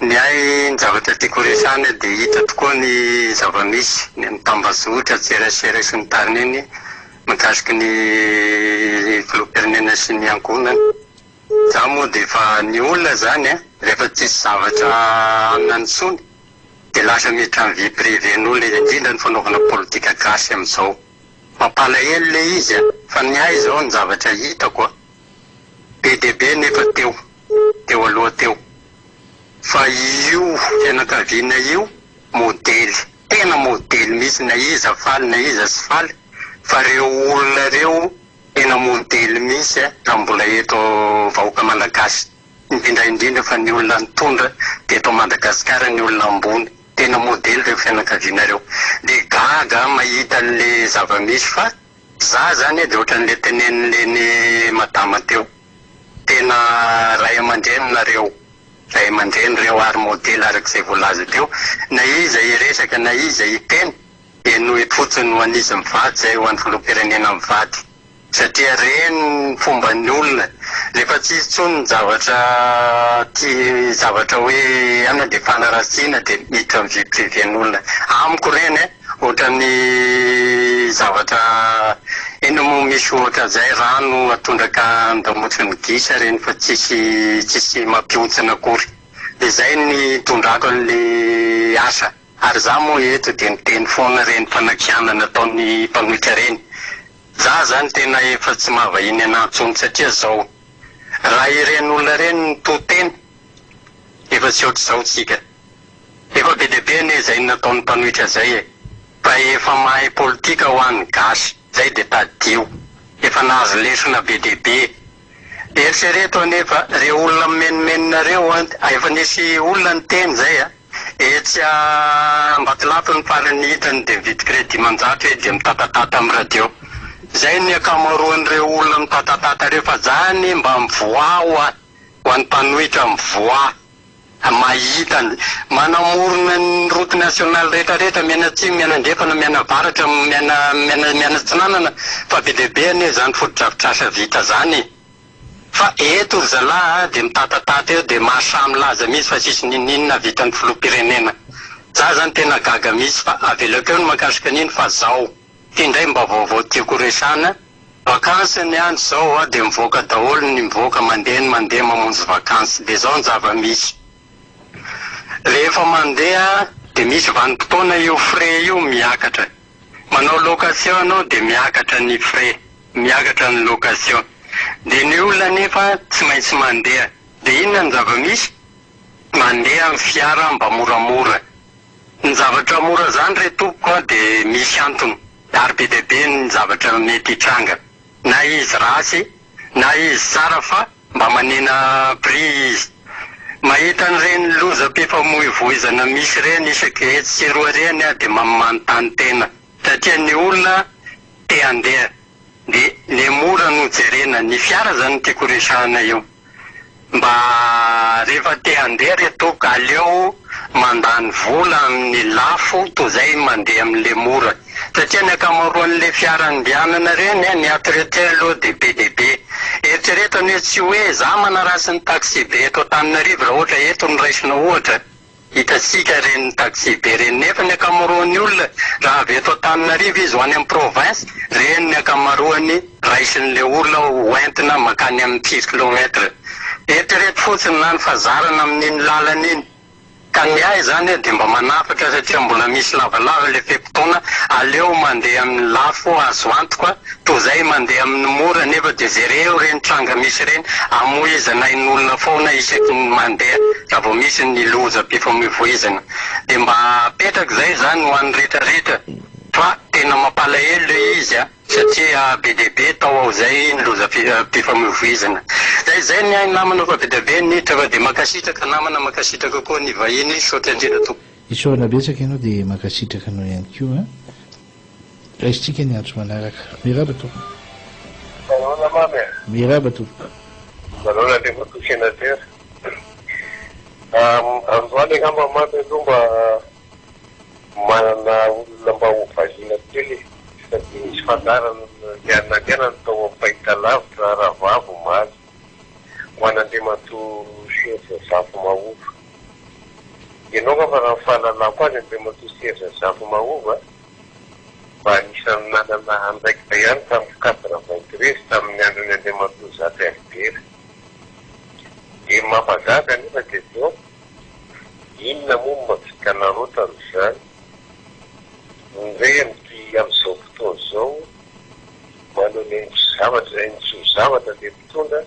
Ny ahy ny zavatra tiako horesahana dia hita tokoa ny zava-misy ny amin'ny tambazotra tserasera sy ny tariny iny Mikasika ny filoham-pirenena sy ny ankohonany, za moa dia efa ny olona zany an, rehefa tsisy zavatra hanina intsony dia lasa miditra amin'ny vie privée n'olona indrindra ny fanaovana politika gasy amin'izao. Mampalahelo le izy an, fa ny ahy izao ny zavatra hitako an, be dia be nefa teo, teo aloha teo, fa io fianakaviana io modely. Tena modely mihitsy na iza faly na iza tsy faly fa reo olona reo tena modely mihitsy raha mbola eto vahoaka malagasy indrindra indrindra fa ny olona nitondra teto Madagascar ny olona ambony tena modely reo fianakaviana reo de gaga aho mahita anle zava-misy fa za zany de otranle teneninle madama teo tena ray aman-dreny nareo Ray aman-dreny ireo ary modely araka izay voalaza teo. Na iza hiresaka na iza hiteny dia henoy fotsiny ho an'izy mivady izay ho an'ny filoham-pirenena mivady. Satria ireny ny fomban'ny olona. Rehefa tsy hisy intsony ny zavatra tia zavatra hoe anona dia fanaratsiana dia miditra amin'ny vie privée n'olona. Amiko ireny eh! Ohatran'ny zavatra inona moa misy ohatran'izay rano atondraka an-damosiny gisa ireny fa tsisy tsisy mampihontsina akory. Dia izay ny itondrako an'le asa. Ary za moa eto dia miteny foana ireny fanakianana ataon'ny mpanohitra ireny. Za zany tena efa tsy mahavahiny anah intsony satria zao raha ireny olona ireny no to tena efa tsy ohatr'izao tsika. Efa be dia be anie izay nataon'ny mpanohitra izay e! Fa efa mahay politika hoa ny gasy, izay dia tadidio. Efa nahazo lesona be dia be. Eritrereto anie fa reo olona mimenomenona reo an, efa nisy olona niteny izay a! Etsy Ambatolampy ny farany hitany dia mividy credit 500 hoe dia mitatatata amin'ny radio. Izay ny ankamaroan'ireo olona mitatatata reo fa za anie mba mivoaha hoa, ho an'ny mpanohitra mivoaha. Mahita ny manamorona ny route nationale rehetra rehetra mianatsimo mianandrefana mianavaratra miana miana mianatsinanana fa be dia be anie zany fotodrafitrasa vita zany e! Fa eto ry zalahy a dia mitatatata eo dia mahasahy milaza mihitsy fa tsisy ninoninona vitan'ny filoham-pirenena. Za zany tena gaga mihitsy fa avelako eo ny mahakasika an'iny fa zao. Ty ndray mba vaovao tiako resahana, Vakansy ny andro zao a de mivoaka daholo ny mivoaka mandeha ny mandeha mamonjy vakansy de zao ny zava-misy rehefa mandeha de misy vanim-potoana io frais io miakatra manao location ianao de miakatra ny frais miakatra ny location de ny olona anefa tsy maintsy mandeha de inona ny zava-misy mandeha amin'ny fiara mba moramora Ny zavatra mora zany re tompoko a de misy antony ary be dia be ny zavatra mety hitranga na izy ratsy na izy tsara fa mba manena prix izy. Mahita an'ireny lozam-pifamoivoizana misy ireny isaky etsy sy eroa ireny aho de manontany tena satria ny olona te handeha de le mora no jerena, ny fiara zany no tiako resahana io. Mba rehefa te handeha re tompoko aleo mandany vola amin'ny lafo toa zay mandeha amin'le mora satria ny ankamaroan'le fiara andehanana reny ny entretien aloha de be dia be. Eritrereto anie tsy hoe za manaratsy ny taxi be eto Antananarivo raha ohatra eto no raisina ohatra. Hitantsika ireny taxi be ireny nefa ny ankamaroan'ny olona raha avy eto Antananarivo izy ho any amin'ny province, ireny ny ankamaroany raisin'ilay olona ho entina mankany amin'ny firy kilomètre. Eritrereto fotsiny na ny fahazarana amin'iny lalana iny. Ka ny ahy izany dia mba manafatra satria mbola misy lavalava ilay fe-potoana, aleo mandeha amin'ny lafo azo antoka Toa zay mandeha amin'ny mora nefa dia jereo ireny tranga misy ireny, amoizana ain'olona foana isaky ny mandeha raha vao misy ny lozam-pifamoivoizana. Dia mba apetraka izay izany ho an'ny rehetra rehetra fa tena mampalahelo ilay izy a, satria be dia be tao ao izay ny lozam-pifamoivoizana. Zay izay ny ahy namana fa be dia be ny niditra fa dia mankasitraka namana, mankasitraka koa ny vahiny, misaotra indrindra tompoko. Isaorana betsaka ianao dia mankasitraka anao ihany koa. Raisintsika ny antso manaraka. Miraba tompoko. Manahoana mamy a? Miraba tompoko. Manahoana Andriamatoa Sénateur. Androany angamba mamy aloha mba manana olona mba ho valiana kely e. Sady nisy fandaharana nandehanany tao amin'ny fahitalavitra rahavavy omaly ho an'Andriamatoa Serge Zafimahova. Ianao angamba raha ny fahalalako azy Andriamatoa Serge Zafimahova mba anisan'ny nanana andraikitra ihany tamin'ny cadre vingt-treize tamin'ny andron'i Andriamatoa Zafy Albert. Dia ny mampagaga anefa dia izao, inona moa no mahavita anareo tamin'izany? Indray amin'ity amin'izao fotoana izao, manao ny haingo zavatra, haingo zavatra ilay mpitondra,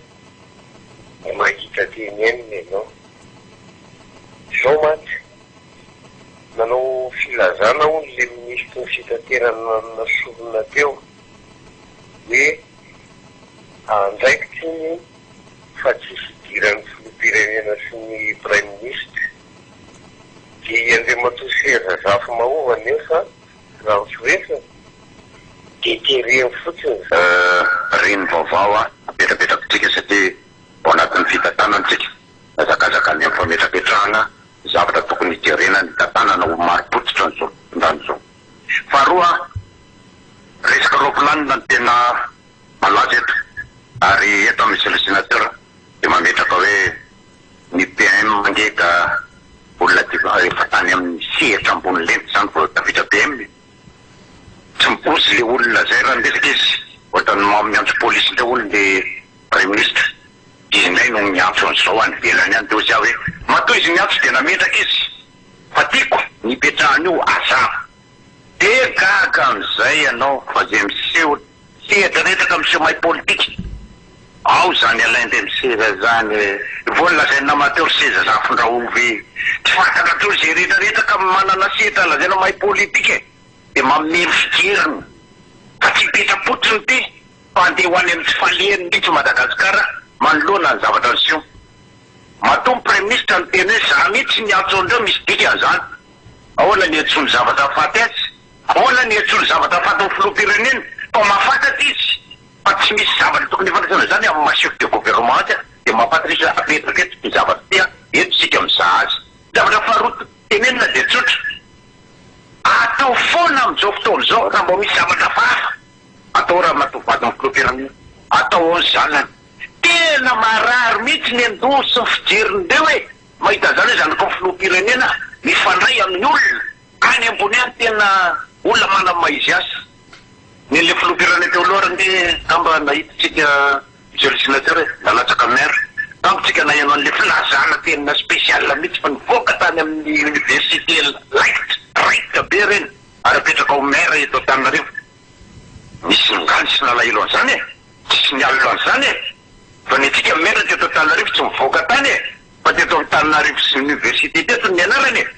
dia mahita tenenina ianao. Izao mantsy, Nanao filazana hono le minisitry ny fitaterana nasorina teo hoe andraikitra iny fa tsisy idiran'ny filoham-pirenena sy ny praiminisitra. Dia i Andriamatoa Serge Zafimahova anefa raha ny firesany dia tereny fotsiny izany. Reny vaovao a, apetrapetrakintsika satria ao anatin'ny fitantanana tsika, hazakazaka any amin'ny fametrapetrahana zavatra tokony hijerena ny tantanana ho marim-pototra an'izao fitondrana izao. Faharoa, resaka roaplanina no tena malaza eto ary eto Monsieur le Sénateur dia mametraka hoe ny PM ange ka olona efa tany amin'ny sehatra ambony lenta izany vao tafiditra PM e. Tsy miposy le olona zay raha miresaka izy, ohatran'ny miantso polisy indray hono le Praiminisitra. Izy indray no miantso an'izao any ivelany any, dia hoy aho hoe, matoa izy miantso dia nametraka izy fa tiako ny hipetrahany io hazava. Dia gaga amin'izay ianao fa izay miseho sehatra rehetra ka miseho mahay politika. Ao izany Alain Ndremiseza izany e! Vao nolazain'i Namatory seza zafindrahovy e! Tsy fantatrareo izay rehetra rehetra ka manana sehatra lazaina mahay politika e! Dia manome ny fijeriny fa tsy hipetra-potsiny ity fa handeha ho any amin'ny tsy falehany mihitsy Madagasikara manoloana ny zavatra niseho. Matoa ny Praiminisitra niteny hoe za mihitsy niantso an'ireo misy dikany izany. Ahoana ny hiantsoany zavatra faty azy? Ahoana ny hiantsoany zavatra faty ny filoham-pirenena? Fa mahafantatra izy fa tsy misy zavatra tokony hifandraisana izany amin'ny maha chef de gouvernement azy. Dia mampatrisa apetraka eto ity zavatra ity an, eto isika mizaha azy. Zavatra faharoa tenenina dia tsotra, atao foana amin'izao fotoana izao raha mba misy zavatra hafahafa, atao ramatoa vadin'ny filoham-pirenena, atao ao ny zanany. Tena marary mihitsy ny an-doha sy ny fijerin'ireo e! Mahita an'izany hoe zanaky ny filoham-pirenena mifandray amin'ny olona any ambony any tena olona manana ny maha izy azy. Ny an'ilay filoham-pirenena teo aloha ary ange angamba nahita isika Monsieur le Sénateur e, nalatsaka maire. Angamba tsika naheno an'ilay filazana tena spécial mihitsy fa nivoaka tany amin'ny université laikitra, raikitra be ireny ary apetraka ho maire eto Antananarivo. Nisy ningany sy nalahelo an'izany e! Tsisy nialona an'izany e! Fa ny antsika maire teto Antananarivo tsy nivoaka tany e! Fa teto Antananarivo sy université teto no nianarany e!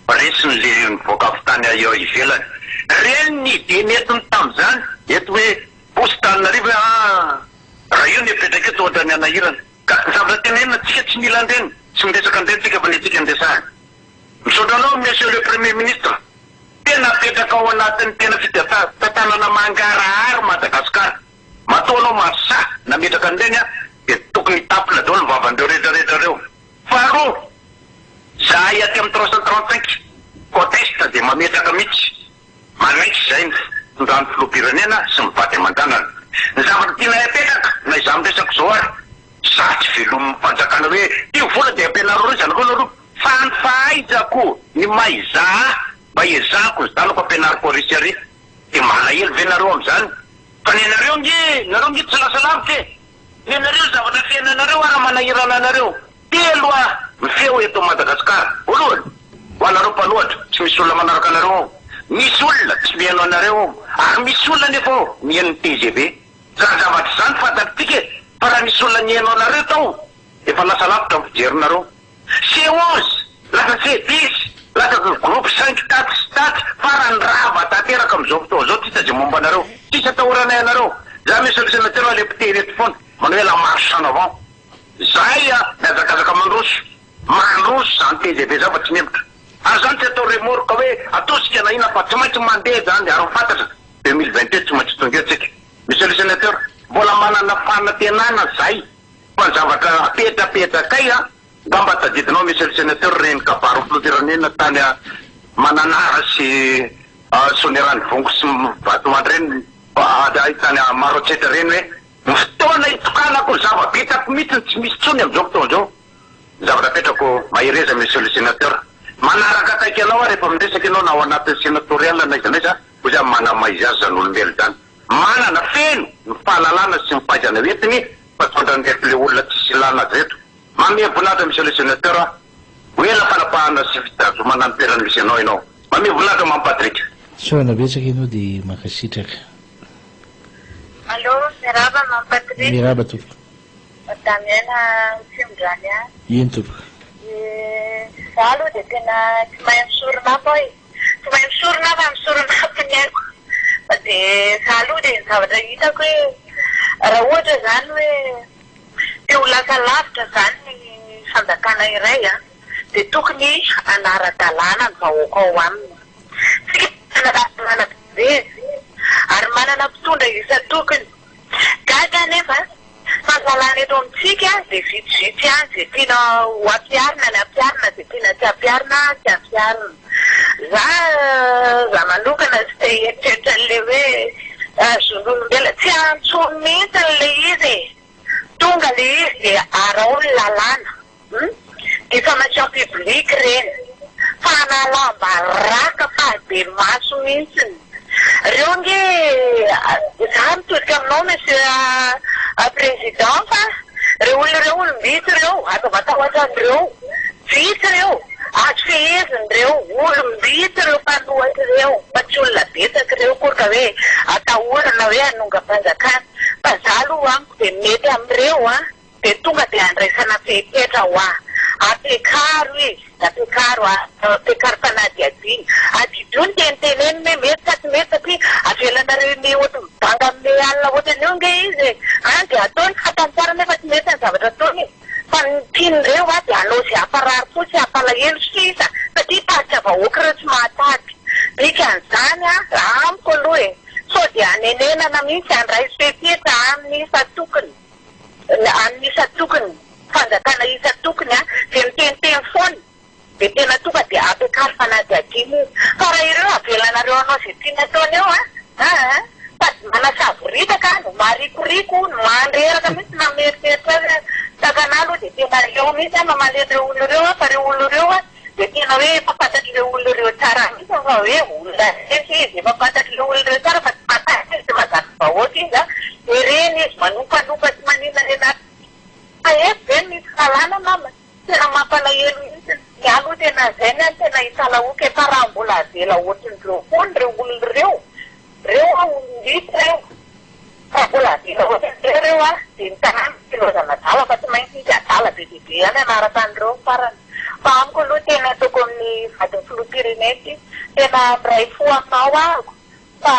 Fa resiny le nivoaka avy tany ivelany. Reny ny idée nentiny tamin'izany eto hoe Posy Tananarivo hoe aa raha io ny apetraka eto ohatran'ny hanahirana. Ka ny zavatra tenenina tsika tsy mila an'ireny, tsy miresaka an'ireny tsika fa ny antsika no resahina. Misaotra anao Monsieur le Premier Ministre. Tena apetraka ao anatin'ny tena fitantanana mangarahara Madagascar. Matoa anao mahasahy nametraka an'ireny an, dia tokony hitapina daholo ny vavan'ireo rehetra rehetra ireo. Faharoa, zahay aty amin'ny 335 Côte Est dia mametraka mihitsy. Manaiky izay ny fitondran'ny filoham-pirenena sy ny vady aman-janany. Ny zavatra tianay apetraka, na izaho miresaka izao ary, za tsy velomin'ny fanjakana hoe io vola dia ampianaro ireo zanakao nareo, fa ny fahaizako ny maha izaho ahy mba ezahako ny zanako ampianariko ary sy ary, dia malahelo ve nareo amin'izany? Fa ny anareo ange, nareo ange tsy lasa lavitra e! Ny anareo zavatra fiainanareo ara manahirana anareo. Telo a ny feo eto Madagascar. Voalohany, ho anareo mpanohatra, tsy misy olona manaraka anareo ao. Misy olona tsy mihaino anareo ao. Ary misy olona anefa ao mihaino ny tgv. Zany zavatra izany fantatritsika e! Fa raha nisy olona nihaino anareo tao, efa lasa lavitra ny fijerinareo. C 11, lasa C dix, lasa groupe cinq tatsy sy tatsy, farany rava tanteraka amin'izao fotoana izao, tsisy izay momba anareo. Tsisy atahoranay anareo. Za monsieur le sénateur le mpiteny eto foana, manao hoe la marche en avant. Zahay a mihazakazaka mandroso, mandroso zany tgv zany fa tsy mihemotra. Ary zany tsy atao remorque hoe atosika na inona fa tsy maintsy mandeha zany ary fantatra 2021 tsy maintsy tonga eo tsika. Monsieur le sénateur, mbola manana fanantenana zay fa ny zavatra apetrapetrakay a, ngamba tadidinao monsieur le sénateur reny kabary filoham-pirenena tany Mananara sy Soanierana-Ivongo sy Vatomandry reny, tany Maroantsetra reny hoe Ny fotoana hitokanako ny zava-bitako mihitsy no tsy misy intsony amin'izao fotoana izao. Ny zavatra apetrako, mahereza Monsieur le Sénateur. Manaraka akaiky anao aho rehefa miresaka ianao na ao anatin'ny senatorial na aiza na aiza, hoy izaho manamaizy azy izany olombelona izany. Manana, feno, ny fahalalana sy ny fahaizana hoentiny fa tsy ohatran'ireto le olona tsisy ilana azy ireto. Manome voninahitra Monsieur le Sénateur aho. Ho ela fanapahana sy fitazomana ny toerana misy anao ianao. Manome voninahitra Mamy Patrick. Isaorana betsaka ianao dia mankasitraka. Allô, miarahaba Mamy Patrick. Miarahaba tompoko. Madame Aina Mitsinondrany ihany. Eny tompoko. Za aloha dia tena tsy mahay misorona afo aho e. Tsy mahay misorona aho fa misorona afo ny aiko. Fa dia za aloha dia ny zavatra hitako hoe raha ohatra izany hoe te ho lasa lavitra izany ny fanjakana iray an, dia tokony hanara-dalàna ny vahoaka ao aminy. Tsika manana lalàna mpivezivezy ary manana mpitondra isan-tokony. Gaga anefa fa ny lalàna eto amintsika dia vitsivitsy ihany izay tiana ho ampiharina ny ampiharina, izay tiana tsy ampiharina tsy ampiharina. Za za manokana tsy te hieritreritra an'ilay hoe zon'olombelona, tsy antsoiny mihitsy ilay izy e! Tonga ilay izy dia araho ny lalàna. Hum? Diffamation publique ireny. Fanalam-baraka ampahibemaso mihitsiny. Reo ange za mitodika aminao monsieur président fa reo olona ireo olom-bitsy ireo, aza matahotra an'ireo. Vitsy ireo, azo fehezina ireo, olom-bitsy ireo mpanohatra ireo fa tsy olona betsaka ireo akory ka hoe atahorana hoe hanongam-panjakana. Fa za aloha amiko dia mety amin'ireo an. Dia tonga dia andraisana fepetra hoa. Ampiakaro izy, ampiakaro, ampiakaro fanadihadiana. Adidio ny teny teneniny hoe mety sa tsy mety satria avelanareo iny ohatry mibanga amin'ny alina ohatran'io ange izy e. An, dia ataony fantany tsara nefa tsy mety ny zavatra ataony e. Fa ny tian'ireo hoa dia hanao izay hamparary fo sy hampalahelo sisa satria hitarika vahoaka ireo tsy mahataty. Dikan'izany an, amiko aloha e, sao dia hanenenana mihitsy handray fepetra amin'ny isan-tokony. Amin'ny isan-tokony. fanjakana isan-tokony an, dia miteniteny foana dia tena tonga dia ampiakaro fanadihadiana izy. Fa raha ireo avelanareo hanao izay tiany ataony eo an, aa sady manasavoritaka no marikoriko no mandreraka mihitsy na mieritreritra azy aza. Tahaka anah aloha dia tena leo mihitsy aho mamaly an'ireo olona ireo an, fa ireo olona ireo an dia tena hoe efa fantatr'ireo olona ireo tsara mihitsy fa hoe olona resy izy, efa fantatr'ireo olona ireo tsara fa tsy mahazaka izy, tsy mahazaka vahoaka izy an, dia ireny izy manompanopa sy maninona any anaty fa eto ve no misy lalàna namana? Tena mampalahelo mihitsy, ny ahy aloha tena zay ny ahy no tena italahoako e, fa raha mbola avela ohatrin'ireo foana ireo olona ireo, ireo an olom-bitsy ireo, raha mbola avela ohatrin'ireo ireo an, dia ny tanàna tsy ilaozana adala fa tsy maintsy hisy adala be dia be ihany hanaraka an'ireo ny farany. Fa amiko aloha tena ataoko amin'ny vadin'ny filoham-pirenena ity, tena miray fo aminao aho fa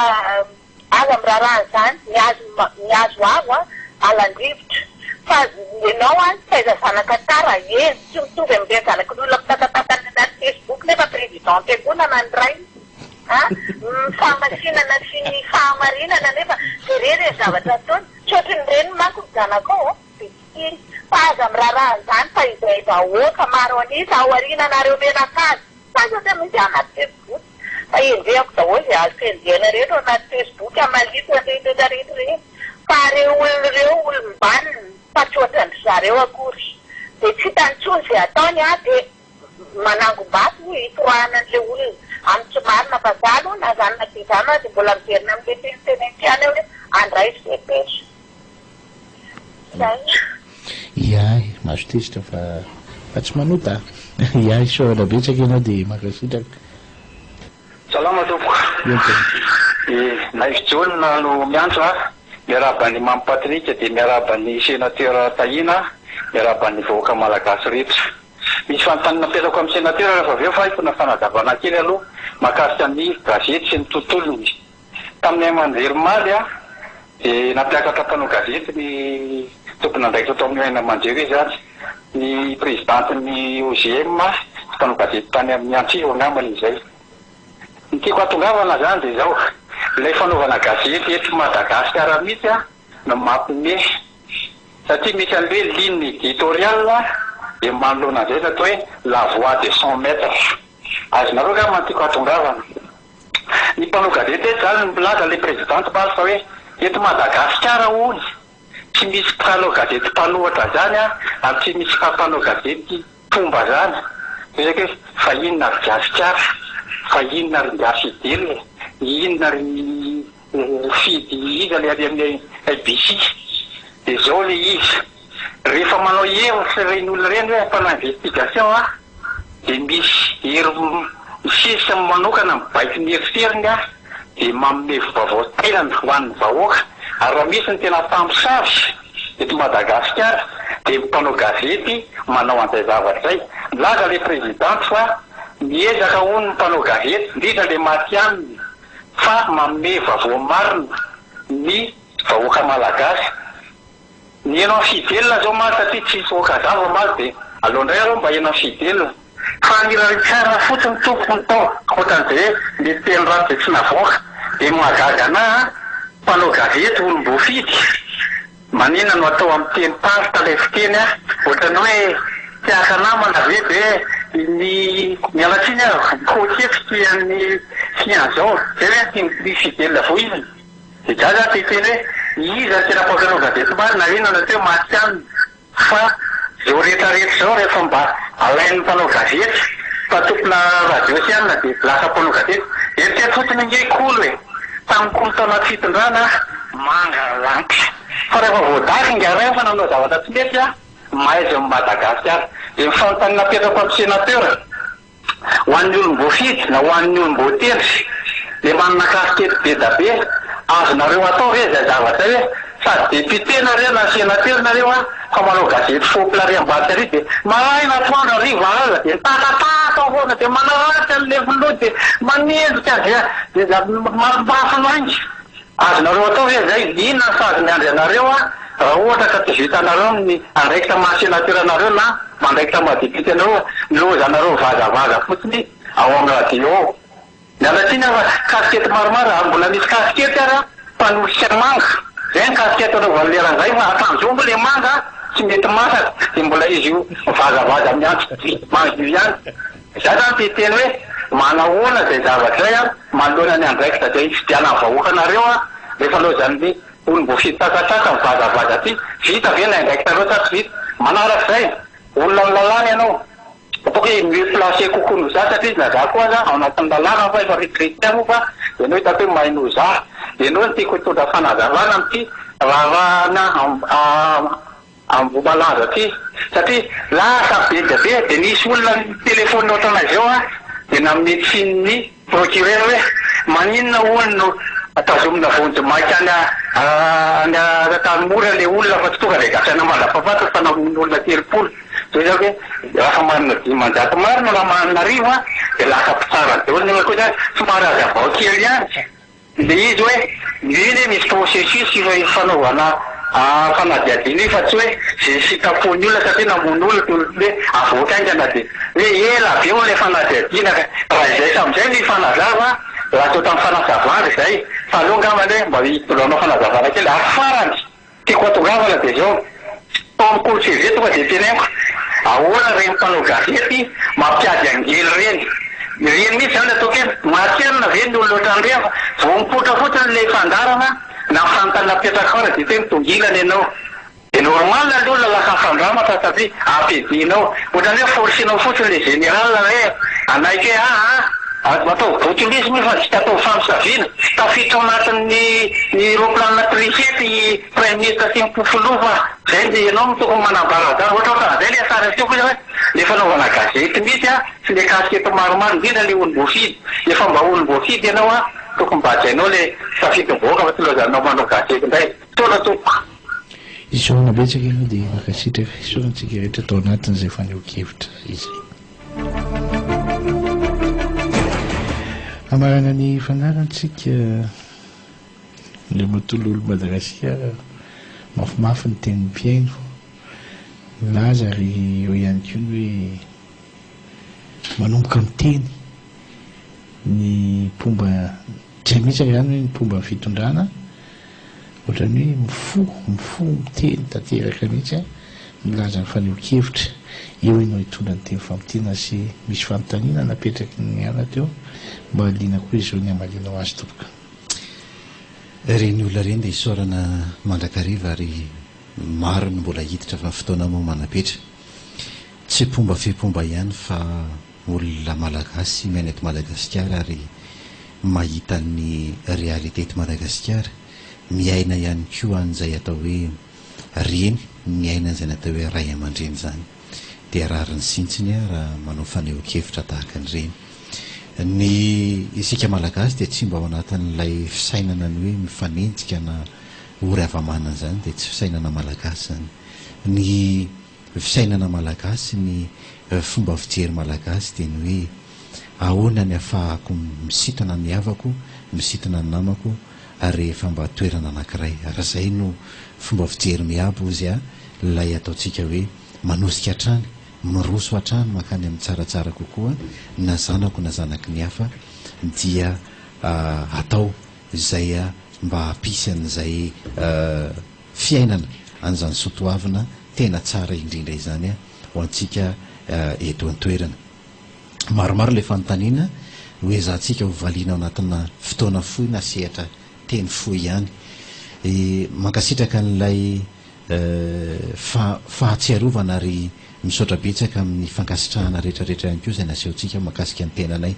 Aza miraharaha an'izany, ny azo ny azo avo an, alan-drivotra. Fa ianao an, taiza zanaka tsara, eny, tsy mitovy amin'ireny zanaky ny olona mitatatata any anaty Facebook nefa président-mpiangonana ny rainy an, ny fahamasinana sy ny fahamarinana nefa jereo ireny zavatra ataony, tsy ohatrin'ireny manko ny zanakao an, dia tsy tiany. Fa aza miraharaha an'izany fa izay vahoaka maro an'isa ao aoriananareo mianakavy. Sasatra mihitsy aho anaty Facebook fa enjehako daholo izay azoko enjehina rehetra ao anaty Facebook hamaliako an'ireny rehetra rehetra ireny fa ireo olona ireo olom-banona fa tsy ohatran-dry zareo akory dia tsy hitany intsony izay ataony an dia manangom-bato hitorahana an'ilay olona amin'ny tsy marina fa za aloha na izany na tsy izany aho dia mbola miverina amin'ilay teny teneniko ihany aho hoe andraiso fepetra Zay. Iay, mahazo tezitra fa fa tsy manota a! Iay, isaorana betsaka ianao dia mankasitraka. Salama tompoko. Eny tompoko. I Naivo Jaona no miantso a. Miarahaba an'i Mamy Patrick dia miarahaba ny Sénateur Tahina, miarahaba ny vahoaka Malagasy rehetra. Misy fanontaniana apetrako amin'ny Sénateur rehefa avy eo fa hitona fanazavana kely aloha mahakasika ny gazety sy ny tontolony. Tamin'ny haino aman-jery omaly dia nampiakatra mpanao gazety ny tompon'andraikitra tao amin'ny haino aman-jery izany, ny prezidantin'ny OJM sy mpanao gazety tany amin'ny Antsiva angambany izay. Ny tiako hahatongavana izany dia izao, ilay fanaovana gazety eto Madagasikara mihitsy no mampiomehy satria misy an'ilay hoe ligne éditoriale dia manoloana an'izay ny atao hoe la voix de son maître. Azonareo angamba ny tiako hahatongavana. Ny mpanao gazety eto zany milaza le présidente omaly fa hoe eto Madagasikara hono tsy misy mpanao gazety mpanohatra zany an, ary tsy misy mpanao gazety mpomba zany. Betsaka hoe fa inona ry gasikara, fa inona ry ingahy Fidèle e, inona ry Fidy iza le ary amin'ny ABC. De zao le izy, rehefa manao hevitra ireny olona ireny hoe mpanao investigation an, dia misy hery misesika manokana mibaiko ny eritreriny aho dia manome vaovao tairana ho an'ny vahoaka ary raha misy ny tena mpamosavy eto Madagasikara dia ny mpanao gazety manao an'izay zavatra izay. Milaza ilay president fa miezaka hono ny mpanao gazety indrindra ilay matihanina fa manome vaovao marina ny vahoaka malagasy. Ny heno an'i Fidèle zao omaly satria tsisy Okazava omaly dia aleo ndray aloha mba heno an'i Fidèle. Fa ny iray tsara fotsiny tompoko ny tao ankoatran'izay hoe le teny ratsy izay tsy navoaka. Dia ny mahagaga anah an, mpanao gazety olom-boafidy, maninona no atao amin'ny tenim-paritra ilay fiteny an, ohatran'ny hoe te haka namana ve dia ny, miala tsiny aho, ny côtier tsy tia an'ny tia an'izao, zay ve ny tian'i Fidèle voizina? Dia gaga aho te hiteny hoe iza no tena mpampianao gazety marina, inona no atao hoe matihanina? Fa izao rehetra rehetra izao rehefa mba alain'ny mpanao gazety fa tompona radio sy anona dia lasa mpanao gazety. Eritrereto fotsiny ange i Kolo e! Tamin'i Kolo tao anaty fitondrana manga ny lanitra. Fa rehefa voadaka ingahy Ray fa nanao zavatra tsy mety maizina amin'i Madagasikara. Dia ny fanontaniana apetrako amin'ny sénateur, Ho an'ny olom-boafidy na ho an'ny olom-boatendry le manana kasikety be da be, azonareo atao ve izay zavatra izay hoe sady député nareo na sénateur nareo an, fa manao gazety fopla ary ambadika ary dia maraina atoandro hariva alina dia mitatatata ao foana dia manaratsy an'le filoha dia manenjika dia dia mampafy lainga. Azonareo atao ve izay? Inona ny sazy miandry anareo raha ohatra ka tsy vitanareo ny andraikitra maha sénateur anareo na andraikitra maha député anareo fa milozanareo vazavaza fotsiny ao amin'ny radio ao? Miala tsiny aho fa casquette maromaro ary mbola misy casquette ary mpanosika manga, zay ny casquette anaovan'ilay rangahy fa akanjombo le manga. tsy mety masaka dia mbola izy io mivazavaza miantso dimanche io ihany. Za zany te hiteny hoe manahoana izay zavatra izay an, manoloana ny andraikitra izay hifidianan'ny vahoaka anareo an, rehefa laozan'ny olom-boafidy takatraka mivazavaza aty, vita ve ny andraikitrareo sa tsy vita? Manarak'izay, olona ny lalàna ianao, ataoko hoe mieux placé kokoa noho za satria na za koa aza ao anatin'ny lalàna fa efa retraité moa fa ianao hitako hoe mahay noho za, ianao no tiako hitondra fanazavana amin'ity raharaha Ambohimalaza aty satria lasa be dia be dia nisy olona nitelefaonina ohatranay izao an dia nanome tsiny ny procureur hoe maninona hono no tazomina vonjy maika any any Antanimora le olona fa tsy tonga dia gadraina mandra-pahafaty fa namono olona 30 dia hoy za hoe raha manana 500 marina raha manana 1000 an dia lasa mpitsara daholo nefa koa zany somary hazavao kely ihany. Le izy hoe iny hoe misy processus fanaovana fanadihadiana io fa tsy hoe ze sitrapon'ny olona satria namono olona toy ny hoe avoaka haingana de hoe ela be hono le fanadihadiana ka raha izay samy izay no hifanazava lasa ohatran'ny fanazavana izay fa aleo angambany hoe mba hitondranao fanazavana kely ary farany Tiako hatongavana dia izao, tao amin'ny Kolo TV tonga dia teneniko, ahoana ireny mpanao gazety mampiady angely ireny? Ireny mihitsy izany ataoko hoe matihanina ve ny olona ohatran'ireny fa vao mipoitra fotsiny ilay fandaharana na ny fanontaniana apetrakao ary dia hoe mitongilana ianao. Dia normal ny olona lasa mifandramatra satria ampiadianao. Ohatran'ny hoe forcer-nao fotsiny ilay général hoe hanaiky hoe aa. Aza atao botulisme io fa tsy atao famosaviana. Tafiditra ao anatin'ny ny roaplanina trichette i praiminisitra sy ny filoha fa zay dia ianao no tokony manambara an'izany. Ohatra ohatran'izay le sary asehoko izy hoe le fanaovana gazety mihitsy an sy le casquette maromaro indrindra le olom-boafidy. Efa mba olom-boafidy ianao an tokony mba hajainao le safidin'ny vahoaka fa tsy ilaozanao manao gazety indray. Misaotra tompoko. Isaorana betsaka ianao dia mankasitraka. Isaorana antsika rehetra tao anatin'izay fanehoan-kevitra izay. Hamarana ny fandaharantsika Andriamatoa Lolo Madagasikara, mafimafy ny tenin'ny mpihaino, milaza ary eo ihany koa ny hoe manomboka miteny ny mpomba, tsy hay mihitsy angaha ny hoe ny mpomba ny fitondrana, Ohatran'ny hoe mifoha, mifoha miteny tanteraka mihitsy an, milaza ny fanehoan-kevitra. Eo ianao hitondra ny teny famintinana sy misy fanontaniana napetraky ny Ana teo, mba liana koa izao ny hamalianao azy tompoko. Ireny olona ireny dia isaorana mandrakariva ary maro ny mbola hiditra fa ny fotoana moa manam-petra. Tsy mpomba fe mpomba ihany fa olona malagasy miaina eto Madagasikara ary mahita ny réalité eto Madagasikara, miaina ihany koa an'izay atao hoe reny, miaina an'izay natao hoe ray aman-dreny izany. Dia rariny sintsiny raha manao fanehoan-kevitra tahaka an'ireny. Ny isika malagasy dia tsy mba ao anatin'ilay fisainana ny hoe mifanenjika na ory hava-manana izany dia tsy fisainana malagasy izany. Ny fisainana malagasy, ny fomba fijery malagasy dia ny hoe ahoana ny afahako misintona ny havako, misintona ny namako rehefa mba toerana anankiray. Ary izay no fomba fijery miabo hozy a, ilay ataontsika hoe manosika hatrany, miroso hatrany mankany amin'ny tsaratsara kokoa, na zanako na zanaky ny hafa dia atao izay mba hampisy an'izay fiainana an'izany soatoavina tena tsara indrindra izany ho antsika eto an-toerana. Maromaro ilay fanontaniana ho ezahantsika ho valiana ao anatina fotoana fohy na sehatra teny fohy ihany. Mankasitraka an'ilay fahatsiarovana ary misaotra betsaka amin'ny fankasitrahana rehetrarehetra ihany koa izay nasehontsika mahakasika ny tenanay.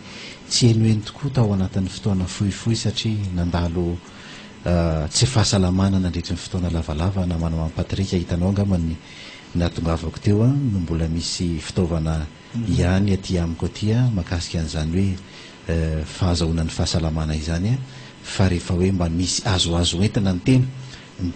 Tsy henoheno tokoa tao anatin'ny fotoana fohifohy satria nandalo Tsy fahasalamana nandritry ny fotoana lavalava namana Mamy Patrick, hitanao angamba ny nahatongavako teo no mbola misy fitaovana ihany aty amiko aty mahakasika an'izany hoe fahazahoana ny fahasalamana izany fa rehefa hoe mba misy azoazo entina ny tena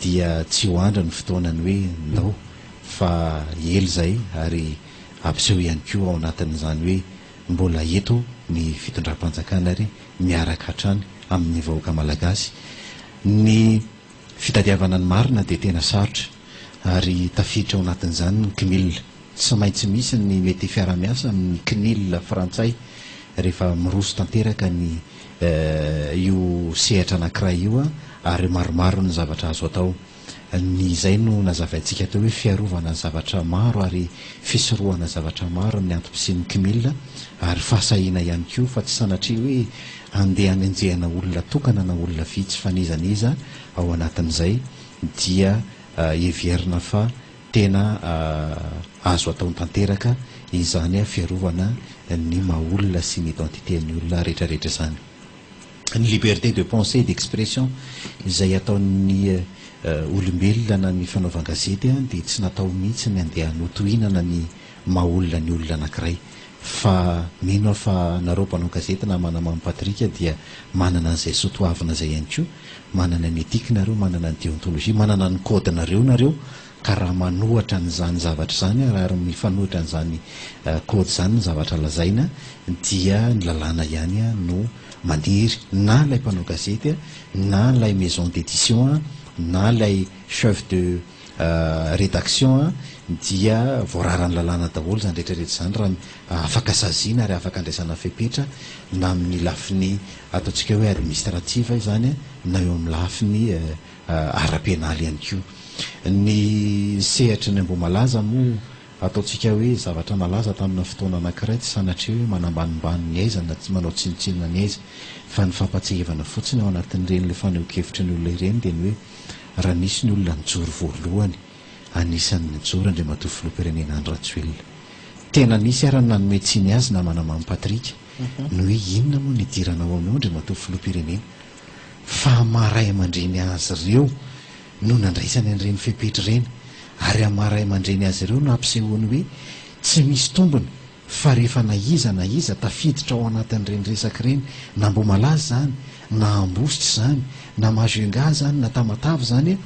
dia tsy ho andry ny fotoana ny hoe ndao fa ela izay ary ampiseho ihany koa ao anatin'izany hoe mbola eto ny fitondram-panjakana ary miaraka hatrany amin'ny vahoaka malagasy. Ny fitadiavana ny marina dia tena sarotra ary tafiditra ao anatin'izany ny CNIL. Tsy maintsy misy ny mety fiarahamiasa amin'ny CNIL frantsay rehefa miroso tanteraka ny io sehatra anankiray io ary maromaro ny zavatra azo atao. Ny izay no nazavaintsika teo hoe fiarovana zavatra maro ary fisorohana zavatra maro ny antom-pisian'ny CMIL ary fahasahiana ihany koa fa tsy sanatria hoe handeha hanenjehana olona tokana na olona vitsy fa n'iza n'iza ao anatin'izay dia heverina fa tena azo atao tanteraka izany fiarovana ny maha olona sy ny identité-n'ny olona rehetrarehetra izany. Ny liberté de pensée et d'expression izay ataon'ny olombelona na ny fanaovan-gazety dia tsy natao mihitsy ny handeha hanotohinana ny maha olona ny olona anankiray fa mino aho fa nareo mpanao gazety namana Mamy Patrick dia manana an'izay soa toavina izay ihany koa, manana ny éthique nareo, manana ny déontologie, manana ny code nareo nareo ka raha manohatra an'izany zavatra izany ary ary mifanohitra an'izany code izany ny zavatra lazaina dia ny lalàna ihany no manery na ilay mpanao gazety na ilay maison d'édition na ilay chef de rédaction dia voararan'ny lalàna daholo izany rehetra rehetra izany raha afaka saziana ary afaka andraisana fepetra na amin'ny lafiny ataontsika hoe administrative izany na eo amin'ny lafiny ara-penaly ihany koa. Ny sehatry ny Ambohimalaza moa ataontsika hoe zavatra nalaza tamina fotoana anankiray tsy sanatria hoe manambanimbany ny aiza na tsy manao tsinontsinona ny aiza fa ny fampatsiahivana fotsiny ao anatin'ireny ilay fanehoan-kevitry ny olona ireny dia ny hoe raha nisy ny olona nijoro voalohany anisan'ny nijoro Andriamatoa Filoham-pirenena Andry Rajoelina. Tena nisy ara ny nanome tsiny azy namana Mamy Patrick ny hoe inona moa ny idiranao amin'io Andriamatoa Filoham-pirenena fa maha ray aman-dreny azy ireo no nandraisany an'ireny fepetra ireny ary amin'ny maha ray aman-dreny azy ireo no hampisehoany hoe tsy misy tombony fa rehefa na iza na iza tafiditra ao anatin'ireny resaka ireny na Ambohimalaza izany na Ambositra izany na Majunga izany na Tamatave izany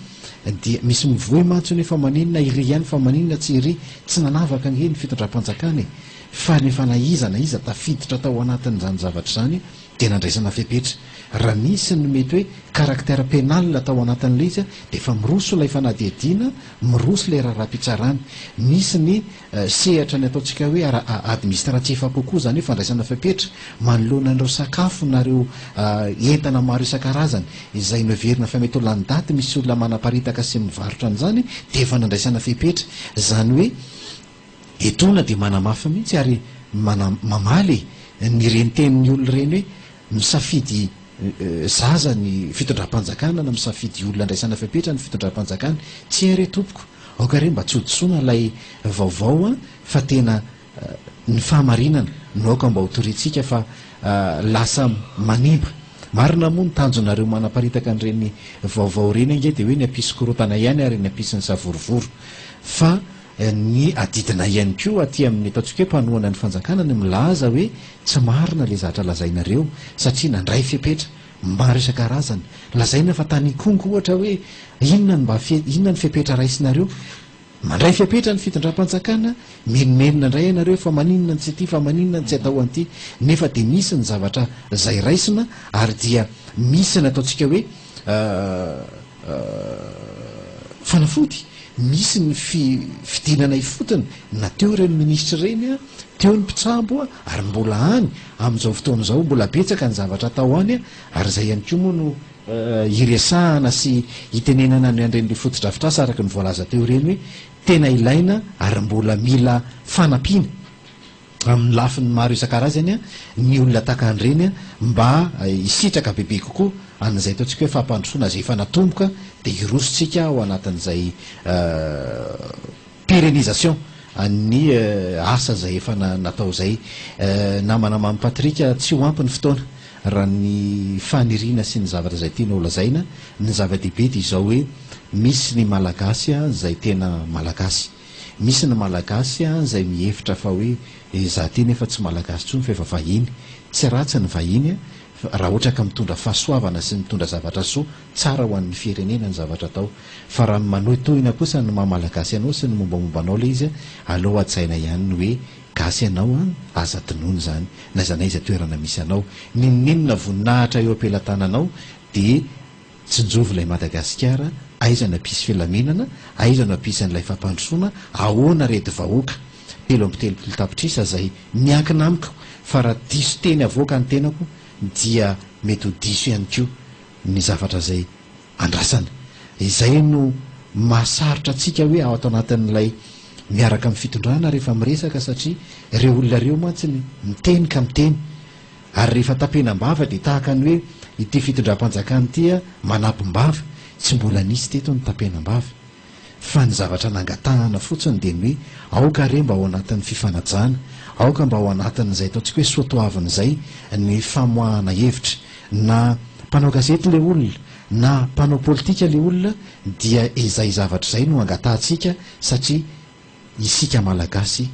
dia misy mivoy mantsy hono hoe fa maninona iry ihany fa maninona tsy iry tsy nanavaka ange ny fitondram-panjakana e fa rehefa na iza na iza tafiditra tao anatin'izany zavatra izany dia nandraisana fepetra. Raha nisy ny mety hoe caractère pénal tao anatin'ilay izy dia efa miroso ilay fanadihadiana, miroso ilay raharaham-pitsarana. Misy ny sehatra ny ataontsika hoe ara administratif kokoa, izany hoe fandraisana fepetra manoloana an'ireo sakafo na ireo entana maro isan-karazany izay noheverina fa mety ho lany daty, misy olona manaparitaka sy mivarotra an'izany dia efa nandraisana fepetra. Izany hoe. Etoana dia manamafy mihitsy ary mamaly e, ny ireny tenin'ny olona ireny hoe misafidy zaza ny fitondram-panjakana na misafidy olona andraisana fepetra ny fitondram-panjakana. Tsia re tompoko, aoka re mba tsy hodisoana ilay vaovao an, fa tena ny fahamarinana no aoka mba ho toriantsika fa lasa manimba. Marina moa ny tanjonareo manaparitaka an'ireny vaovao ireny ange dia hoe ny hampisy korontana ihany ary ny hampisy ny savorovoro fa Ny adidinay ihany koa aty amin'ny ataontsika hoe mpanohana ny fanjakana ny milaza hoe tsy marina ilay zatra lazainareo satria nandray fepetra maro isan-karazany. Lazaina fa tany Ikongo ohatra hoe inona no mba inona ny fepetra raisinareo? Mandray fepetra ny fitondram-panjakana, menomenona indray ianareo fa maninona no tsy ity fa maninona no tsy atao an'ity nefa dia misy ny zavatra izay raisina ary dia misy ny ataontsika hoe fanafody, misy ny fidinana ifotony na teo ireny minisitra ireny, teo ny mpitsabo ary mbola any amin'izao fotoana izao, mbola betsaka ny zavatra atao any ary izay ihany koa moa no hiresahana sy hitenenana ny an'ireny fotodrafitrasa araka ny voalaza teo ireny hoe tena ilaina ary mbola mila fanampiana. amin'ny lafiny maro isan-karazany ny olona tahaka an'ireny mba hisitraka bebe kokoa an'izay ataontsika hoe fampandrosoana izay efa natomboka dia hiroso tsika ao anatin'izay pérennisation an'ny asa izay efa natao izay. Namana Mamy Patrick, tsy ho ampy ny fotoana raha ny faniriana sy ny zavatra izay tianao lazaina, ny zava-dehibe dia izao hoe misy ny Malagasy izay tena Malagasy. Misy ny Malagasy izay mihevitra fa hoe izaho ity nefa tsy Malagasy intsony fa efa vahiny. Tsy ratsy ny vahiny raha ohatra ka mitondra fahasoavana sy mitondra zavatra soa tsara ho an'ny firenena ny zavatra atao. Fa raha manohitohina kosa ny maha Malagasy anao sy ny mombamomba anao ilay izy, aleo hajaina ihany ny hoe Gasy ianao an, aza adinoina izany, n'aiza n'aiza toerana misy anao. N'inon'inona voninahitra eo am-pelatananao dia Tsinjovy ilay Madagasikara, aiza no hampisy filaminana, aiza no hampisy an'ilay fampandrosoana, ahoana reto vahoaka 33 tapitrisa izay miankina amiko fa raha diso teny avoaka ny tenako dia mety ho diso ihany koa ny zavatra izay andrasana. Izay no. mahasarotra antsika hoe ao ato anatin'ilay miaraka amin'ny fitondrana rehefa miresaka satria ireo olona ireo mantsy miteny ka miteny ary rehefa tapenam-bava dia tahaka ny hoe ity fitondram-panjakana ity manapim-bava, tsy mbola nisy teto ny tapenam-bava fa ny zavatra nangatahana fotsiny dia ny hoe aoka re mba ao anatin'ny fifanajana, aoka mba ao anatin'izay ataontsika hoe soatoavina izay ny famoahana hevitra na mpanao gazety ilay olona na mpanao politika ilay olona dia izay zavatra izay no angatahantsika satria isika Malagasy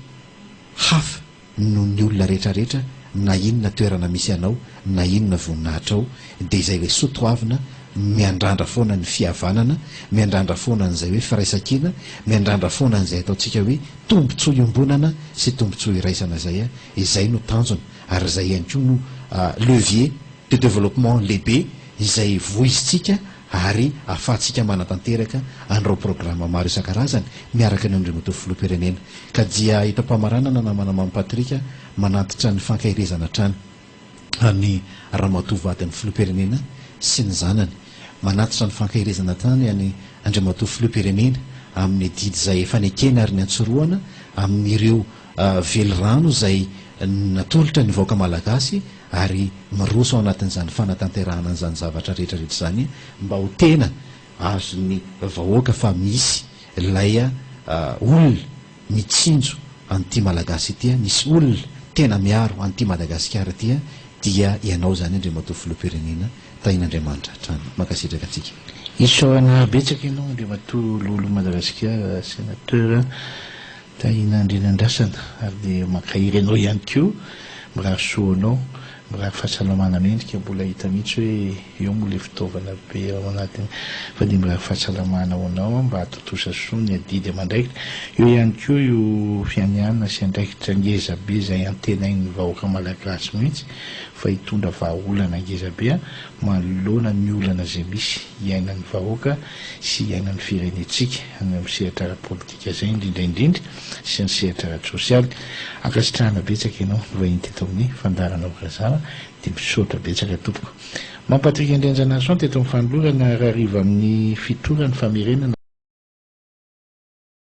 hafa noho ny olona rehetra rehetra na inona toerana misy anao na inona voninahitrao dia izay hoe soa toavina miandrandra foana ny fihavanana miandrandra foana an'izay hoe firaisankina miandrandra foana an'izay ataontsika hoe tombotsoa iombonana sy tombotsoa iraisana izay izay no tanjona ary izay ihany koa no levier de développement lehibe izay voizintsika ary ahafahantsika manatanteraka an'ireo programa maro isan-karazany miaraka ny Andriamatoa Filoham-pirenena. Ka dia eto am-pamaranana namana Mamy Patrick manantitra ny fankaherezana hatrany an'i Ramatoa vadin'ny Filoham-pirenena sy ny zanany. Manatitra ny fankaherezana hatrany an'i Andriamatoa Filoham-pirenena amin'ny adidy izay efa nekena ary niantsorohana amin'ireo velirano izay natolotra ny vahoaka Malagasy ary miroso ao anatin'izany fanatanterahana an'izany zavatra rehetra rehetra izany mba ho tena azon'ny vahoaka fa misy ilay olona mitsinjo an'ity Malagasy ity, misy olona tena miaro an'ity Madagasikara ity dia ianao izany Andriamatoa Filoham-pirenena, tahian'Andriamanitra hatrany. Mankasitraka antsika. Isaorana betsaka ianao Andriamatoa Loholon'i Madagasikara, Sénateur. Tahiana Andrianandrasana ary dia mankahery anao ihany koa, mirary soa ho anao, mirary fahasalamana mendrika, mbola hita mihitsy hoe eo moa ilay fitaovana be ao anatiny fa dia mirary fahasalamana ho anao mba hahatontosa soa ny adidy amandraikitra, eo ihany koa io fianianana sy andraikitra ngeza be izay antenain'ny vahoaka malagasy mihitsy fa hitondra vahaolana ngeza be manoloana ny olana izay misy iainan'ny vahoaka sy iainan'ny firenentsika any amin'ny sehatra ara-politika izay indrindra indrindra sy ny sehatra ara-tsosialy. Ankasitrahana betsaka ianao nivahiny teto amin'ny fandaharana Okazara dia misaotra betsaka tompoko. Mampatrick Andrianjanahson teto amin'ny fanolorana rahariva amin'ny fito ora ny famerenana.